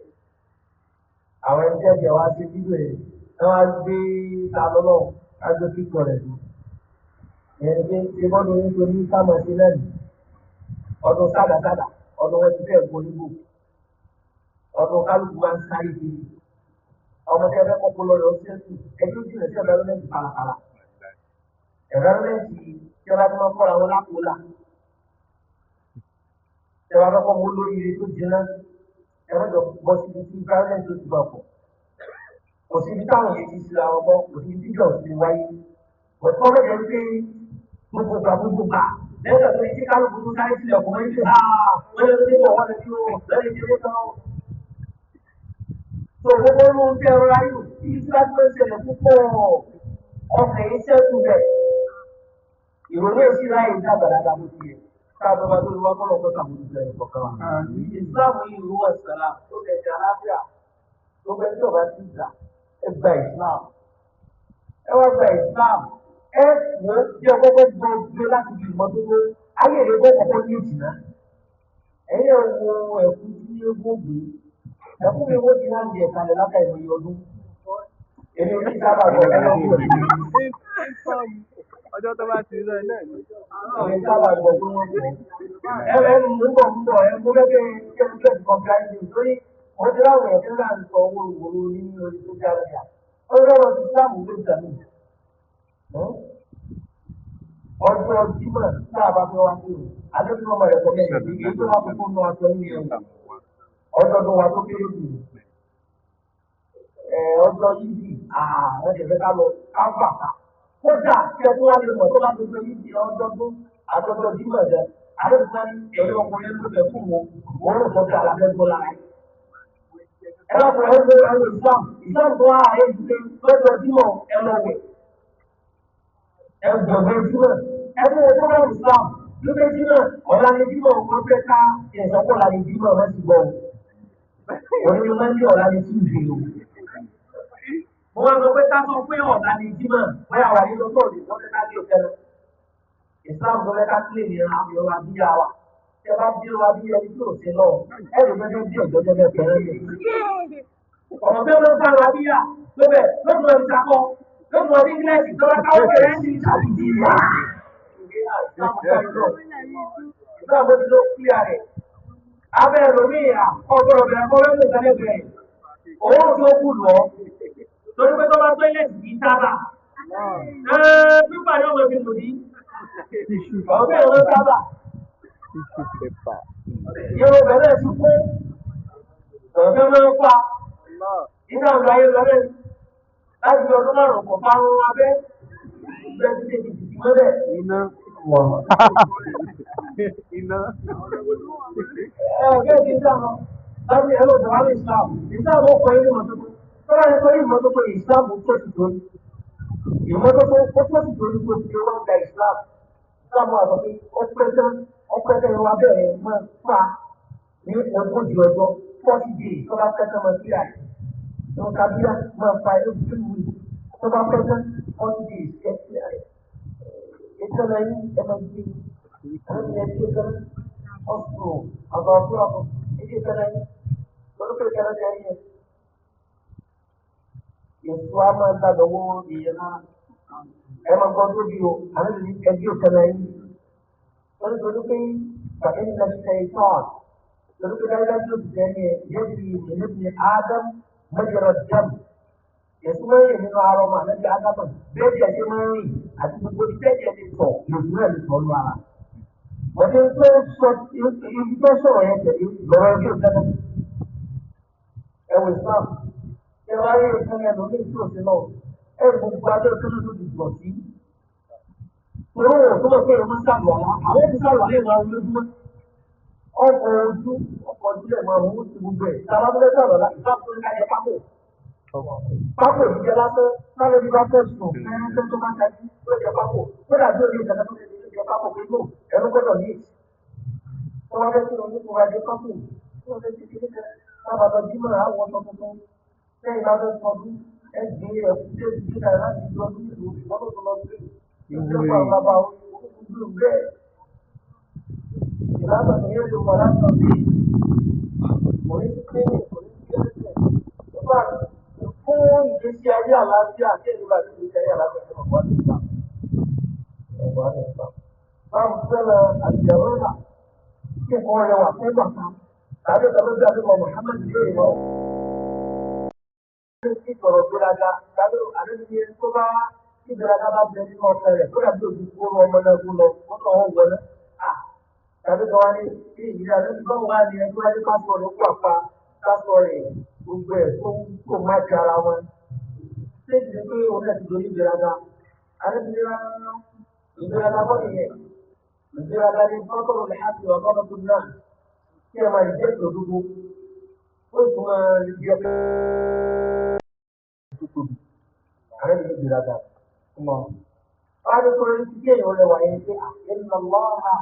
B: Àwọn ẹni tẹ́jẹ̀ wá sí fídíò yẹn, ẹ wá gbé ta lọ́lọ́, á gbé píkọ̀ rẹ̀ sí. Ìyẹn ni pé ṣé bọ́dún yín tó ní ká máa ṣe lẹ́nu. Ọdún sádàsádà, ọdún wọn ti fẹ́ gbọ́ nígbò. Ọdún kálukú wa ń sáré kiri. Ọmọ tí a fẹ́ kọ́kọ́ lọ rẹ̀ ó ṣẹ́kù, ẹbí ó jìnà sí environment pàlàpàlà. Environment tí a bá ti máa kọ́ra wọn lápòólà. Tí a bá fẹ́ kọ́ mọ olórí ire tó jiná, ẹ má jọ bọ́ síbi tí environment tó ti máa pọ̀. Kò síbi táwọn yẹn ti síra wọn bọ́, kò síbi tí ìjọ ti wáyé. Bọ̀dé wọ́n bẹ̀rẹ̀ pé gbogbo gbà gbogbo gbà lẹ́yìn tó ti kálukú tó sáré sílẹ̀ ọkùnrin ní wọ́n lè ní bọ̀ wọ́n lè ní o lẹ́yìn tí ó tán. Tó gbogbo ló ń tẹ ọ̀rọ̀ ayò ibi tí wọ́n ti ń ṣẹlẹ̀ púpọ̀ ọkàn yìí ṣẹ́kù rẹ̀. Ìrònú èsì láyé ń dàgbà dáadáa bó ti yẹ. Káàbọ̀ bá tó wá kọ́lọ̀ pé kàmú ìjọ ẹ̀kọ́ kan wà. Ìsìláàmù yìí ló wà sàlá tó kẹ̀kẹ́ aláfíà tó bẹ́ẹ̀ tí ọba ti gbà ẹ gba ìsìláàmù. Ẹ wá gba ìsìláàmù. Ẹ wò ó bí ọkọ́kọ́ gbọ́ gbé láti fi ìmọ́tótó ayé rẹ̀ gbọ́ kọ́kọ́ ní ìjìnà. Ẹ̀yin ẹ̀ wo ẹ̀kú tí ó gbógbé. Ẹ̀kú mi wó ti náà ń di ẹ̀kalẹ̀ láta ìmọ̀ye ọdún. Èmi ò ní sábà gbọ́ ẹ̀rọ kúrò.
C: Ọjọ́ tó bá ti rí náà ni.
B: Èmi sábà gbọ́ pé wọ́n kọ́. Ẹ ẹ ń bọ̀ ń bọ̀ ẹ mo fẹ́ kẹ́ ẹ kẹ́ ẹ kọ̀ǹpláìsì torí wọ́n ti láwọn ẹ̀kú náà ń sọ owó ìwòrò ní orí social media. Ó lọ́wọ́ ti sáàmù ló ń tàmí. Ọjọ́ Jímọ̀ tá a bá fẹ́ wá sí o, Adébíyí ọmọ rẹ̀ kọ́ mẹ́rin èyí tó wá fún fún aṣọ ní ẹ̀wù. Ọjọ́ tó wà tó kéré jù. Ọjọ́ yídì, àwọn ẹ̀fẹ́ ká lọ ká fà ká. Kódà kí ẹ tó wá lè mọ̀ tó bá gbogbo yídì ọjọ́ tó àtọ́jọ́ Jímọ̀ jẹ. Adébíyí ẹ̀yìn ọkùnrin ló fẹ́ fún wọn, òun ló sọ pé àlàfẹ́ gbọ́ lára ẹ̀. Ẹ lọ́kùnrin ó gbé ẹ̀rọ Islam, Islam tó wá àyè ìdílé lọ́jọ́ Jímọ̀ ẹ lọ wẹ̀. Ẹ gbọ̀gbẹ́ Jímọ̀, ẹ mú owó bá Islam, lóde Jímọ̀, ọ̀la ni Jímọ̀ wọ́n fẹ́ ká ìsọ̀kọ́la ni Jímọ̀ wọ́n ti gbọ́. Òní ni Mọ́ndé ọ̀la ni Túùsì o. Mo wá sọ pé ká sọ pé ọ̀la ni Jímọ̀, bóyá wà nínú tọ́ọ̀dì wọ́n fẹ́ ká dé òkè lọ. Islam tó fẹ́ ká kílè ní àwọn abíyá wa. Ṣé bá bí wa bí ẹni tí ò sí lọ, ẹ lè fẹ́ bí ọ̀jọ́ jẹ́ bẹ́ẹ̀ fẹ́rẹ́ lè. Ọ̀rọ̀ pé wọ́n sáré abíyá lóbẹ̀ lóbẹ̀ ìṣàkọ́ lóbẹ̀ ọdún Ingilẹ́sì tó bá káwọ́ fẹ́rẹ́ ní ìṣàkìdí ìyá. Islam ti ló kílíà rẹ̀. Abẹ́ ẹlòmíì ọgbọ́dọ̀ bẹ̀rẹ̀ kọ́ lẹ́nu ìsẹ́lẹ̀ bẹ̀rẹ̀. Òun tó kù lọ. Torí pé tó bá tọ́ílẹ̀tì kì í sábà. Pípa ni ọmọ fi lò ní. Ọ̀gbẹ́ ìwé sábà.
C: Tissue paper.
B: Irun bẹ̀rẹ̀ ti kú. Ọ̀gbẹ́ máa ń pa. Iná ọ̀gá ayé lọ lẹ́nu. Láti fi ọdún márùn-ún kọ̀ fárún abẹ́. Ìgbẹ́ ti tètè tìtì mọ́lẹ̀.
C: Iná. Iná.
B: Ẹ̀ẹ́dẹ́ ti sá lọ. Láti ẹ̀rọ ìdọ̀wálé Islam. Islam ó kọ ilé ìmọ́tótó. Tọ́lá ẹ sọ ìmọ́tótó Islam tó ti tó. Ìmọ́tótó ó tó ti tó ní gbogbo ìwé wọn gba Islam. Islam wà sọ pé ó pẹ́ tán ó pẹ́ tán ìwà bẹ̀rẹ̀ máa pa ní ogójì ọjọ́ 40 days tó bá pẹ́ tán máa kíra ẹ̀. Tó kábíyà máa fa every week tó bá pẹ́ tán 40 days kẹ́ kíra ẹ̀. Ètò náà yín ẹ máa gbé àwọn ènìyàn tí ó kẹ́rẹ́ ọ̀sùn àbọ̀ ọ̀fẹ́ ọ̀fọ̀ ètò ìkẹ́rẹ́ yín lórúkọ ìkẹ́rẹ́ tẹ́ yín. Èso á máa gbàgbọ́ wọ́n èèyàn náà. Ẹ máa gbọ́ tó bí o, àwọn ènìyàn ẹbí òkẹ́rẹ́ yín. Torí torí pé bàtẹ́ ní lọ́sẹ̀ ìtàn. Torí pé dájúdájú òṣìṣẹ́ ni yóò fi ìmìlẹ̀ Adam mẹ́jọrọ̀ jẹ́m. Èso máa ń rìn nínú ara ọmọ àlejò Ádámù. Bẹ́ẹ̀ bí ẹ̀ṣẹ̀ máa ń rìn àti gbogbo iṣẹ́ ìjẹ́ ti tọ̀ lòdì náà lè tọ̀ lọ ara. Wọ́n ti tó sọ ibi tó sọ̀rọ̀ yẹn tẹ̀lé lọ́rọ̀ ẹbí òṣèlú. Ẹ wò Islam, ẹ wá rí ìfún ẹ lórí ìtú òsì náà. Ẹ gbogbo abẹ́ òṣèlú tó ti gbọ̀ sí. Torí òun tó mọ̀ pé òun sàlọ̀ àlá, àwọn òun sàlọ̀ àlẹ́ ìwà olójúmọ́. Ọkọ̀ ojú ọkọ̀ ojú ẹ̀ máa mú ti gbogbo ẹ̀. Tàbá tó fẹ́ sàlọ̀ àlá, Islam tó ní ká jẹ pákó. Pákó ìdíje lásán, lálẹ́ bí bá fẹ́ sùn, fẹ́rẹ́ tó bá tají, ló jẹ pákó. Kódà bí òní ìjọba tó lè jẹ pákó pé lò, ẹnu gbọ́dọ̀ ní èsì. Wọ́n wá fẹ́ kí wọn ní kó wá dé kọ́pù. Wọ́n fẹ́ kí kíní kan sábà lọ jí mọ́ra àwọn ọmọ tuntun. Lẹ́yìn bá fẹ́ sọdún, ẹ gbé ẹ̀kú tó ti gbé kalẹ̀ láti lọ sí ìlú ìwọ́n tó lọ sí ìjọba bàbá olùkú bẹ́ẹ̀. Ìlànà tó yẹ ló wà láti ọ̀sẹ̀. Kò ní sí kílíìnì, kò ní sí ẹ̀sẹ̀. Nígbà fún ìgbésí ayé àlàáfíà, kí èyí bá ti ìgbésí ayé àlàáfíà tó wà ní ìgbà. Ẹ̀wọ̀n á lè gbà. Báwo fẹ́ràn àjẹmọ́ra kí nǹkan rẹwà fún ìgbà kan? Tàbí ọ̀sán ló dábí mọ Muhammad lè mọ́. Ṣé kí sọ̀rọ̀ gbéraga tàbí àdébíyẹ tó bá kí gbéraga bá bẹ nínú ọkàn rẹ̀ tó dàbí òbí kó rọ ọmọ náà kú lọ, ó kàn wọ́n wọlé. Tàbí kan wá ní kí ìyá àdébí báwo wá ní ẹgbẹ́ wájú pásítọ̀ rẹ̀ kú àpá pásítọ̀ rẹ̀ gbogbo ẹ̀ tó ń kó má ti ara wọn. Ṣé ìdílé pé òun náà ti dorí gbéraga? Àdébíyẹ rárá ìgbéraga bọ́ nìyẹn. Ìgbéraga ni bọ́tọ̀rọ̀ lè hàpì ọ̀gọ́dọ̀ tó náà kí ẹ máa jẹ́ òdodo ó sì máa jẹ tó tóbi ààrẹ mi ní ìgbéraga ọmọ wàá tó rí títí èèyàn rẹwà yẹn pé àìlọ lọ́ha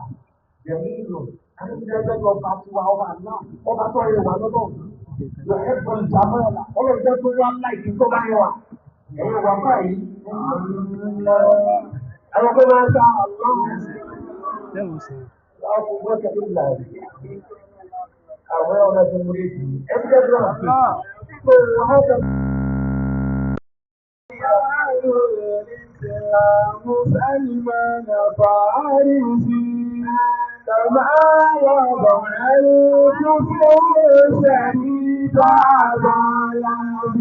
B: jẹ̀mí ìlú àti ìgbéraga ọba tiwa ọba náà ọba tó rẹwà lọ́dọ̀ lọ́hẹ́ bọ́ọ̀lù jàmọ́ ọ̀la ọlọ́dẹ tó wá láìkí tó bá rẹwà ẹ̀yìn wà báyìí àwọn tó máa ń sá ọlọ́run láti gbọ́dọ̀ ìlà àwọn ọ̀nà tó múlé sí i. Ẹgbẹ́ náà tó wọ́n kẹ́.
A: سلمان فارسي كما يضع الكفر شديد عذابه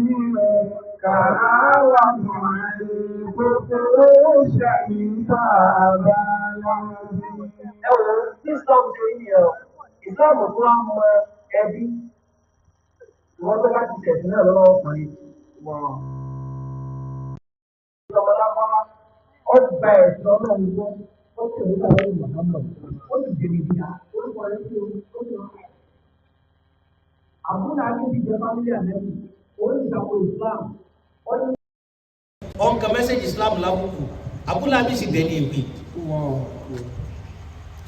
A: كما يضع الكفر شديد عذابه.
B: Ẹ wò ó, Islam ṣe rí nìyẹn o. Islam tó wá mọ ẹbí. Ìwọ́n tó bá ti tẹ̀sí náà lọ́wọ́ ọkùnrin. Ìjọba lápá ọgbà ẹ̀sọ́ náà ń gbọ́. Ó tẹ̀lé bàbá yìí Muhammad. Ó sì jèrè ìyá. Orúkọ rẹ̀ ṣe ó ṣe ó. Àbúrò àti ìjẹ fámílì àlẹ́bí. Ó ń ìṣàkó Islam. Ó ní
D: ọ̀nkà mẹ́sẹ̀gì Islam lábùkù abúlábí sì dẹni èpè.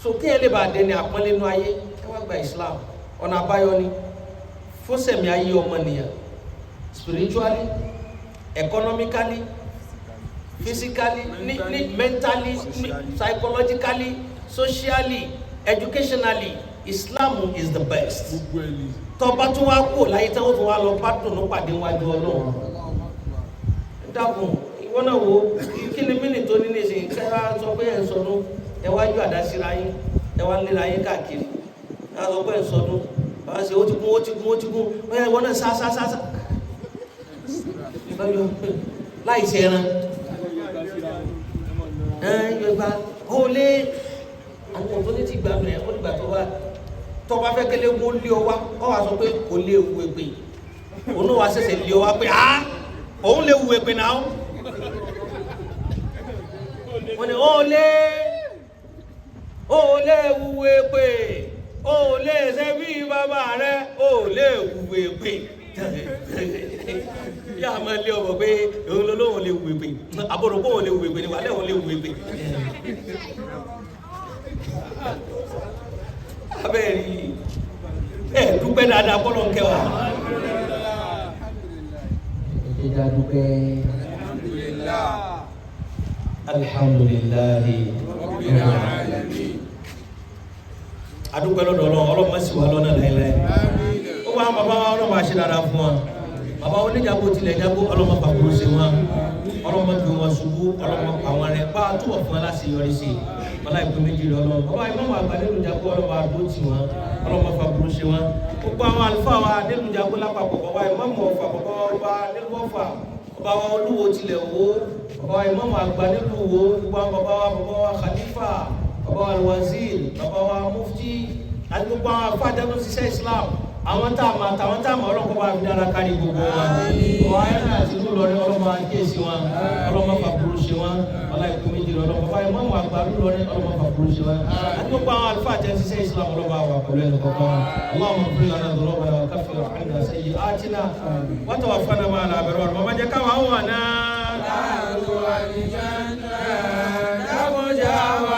D: So kí ẹ lè bá dẹni àpọ́nlé nínú ayé, ẹ wá gba Islam. Ọ̀nà àbáyọ ni fún sẹ̀mí ayé ọmọnìyàn, spiritually, economically, physically, ní mentally, ní psychologically, socially, educationally, Islam is the best. Tọba tún wá kó láyé táwọn tún wá lọ bá dùnú pàdé wájú Ọlọ́run. Dákun, ìwọ náà wo kí ni mínì tó ní nísìnyí kí ẹ wá sọ pé ẹ ń sọdún, ẹ wá yọ àdá síra yín, ẹ wá ń léra yín káàkiri. Ẹ wá sọ pé ẹ ń sọdún, ẹ wá ṣe ó ti kún, ó ti kún, ó ti kún, ó yá, ìwọ náà sá sá sá sá láì ṣe ẹran ẹ yọ gba ó lé àwọn tó ní ti gbà mìíràn. Ó dìgbà tó wá tó bá fẹ́ kélé kó lé ọ wá, ọ wá sọ pé kò lè wu èpè, òun náà wá ṣẹ̀ṣẹ̀ lé ọ wá pé á òun lè wu èpè náà. Wọ́n ní ó lé wu èpè, ó lè ṣe bí bàbá rẹ, ó lè wu èpè. Yà á máa lé ọmọ pé òun ló lóun lè wu èpè, àbúrò kó òun lè wu èpè ni wàlẹ́ òun lè wu èpè. Abẹ́rẹ́ ẹ dúpẹ́ dáadáa kọ́lọ́ ń kẹwàá. Ẹ jẹ́ dúpẹ́. Alhamdulillahi rabbil alamin. Adúpẹ́ lọ́dọ̀ Ọlọ́run, Ọlọ́run má ṣì wá lọ́nà láéláé. Ó wá bàbá wa, Ọlọ́run á ṣe dáadáa fún wa. Bàbá oníjàgbó tilẹ̀ jágbó, Ọlọ́run má fàbúrò ṣe wọn. Ọlọ́run má gbé wọn ṣubú, Ọlọ́run má pa wọn rẹ́, bá a túbọ̀ fún wọn láti yọrí sí i. Ọlá ìpín méjì rẹ̀ Ọlọ́run. Bàbá ìmọ̀mọ̀ àgbà nínú ìjàgbó, Ọlọ́run á dúró tì wọ́n. Ọlọ́run má fàbúrò ṣe wọn. Gbogbo àwọn àlùfáà wa nínú ìjàgbó lápapọ̀, bàbá ìmọ̀mọ̀ Ọ̀fà, bàbá ọba nílùú Ọ̀fà, bàbá wa olúwo tilẹ̀ wò, bàbá wa ìmọ̀mọ̀ àgbà nílùú wo, gbogbo àwọn bàbá wa, bàbá wa khalifa, bàbá wa alwazir, bàbá wa mufti, àti gbogbo àwọn afáàjà tó ń ṣiṣẹ́ Islam, àwọn tá a mọ̀ àtàwọn tá a mọ̀, ọlọ́kọ̀ bá fi dára kárí gbogbo wọn. Ọ̀hún ayé àti ìlú Ìlọrin, ọlọ́mọ àkíyèsí wọn, ọlọ́mọ fàbúrú ṣe wọn. Ọlá ìkú méjì lọ, ọlọ́mọ bàbá ìmọ̀mù àgbà Ìlọrin, ọlọ́mọ fàbúrú ṣe wọn, àti gbogbo àwọn àlùfáà tẹ́ ń ṣiṣẹ́ Islam, ọlọ́mọ àwọn àpẹẹrẹ ẹnu kọ̀ọ̀kan wọn. Allahumma ighfir lana dhunubana wa kaffir 'anna sayyi'atina wa tawaffana ma'al abrar. Màmá jẹ́ káwọn àwọn àná. Dákun jẹ́ àwọn.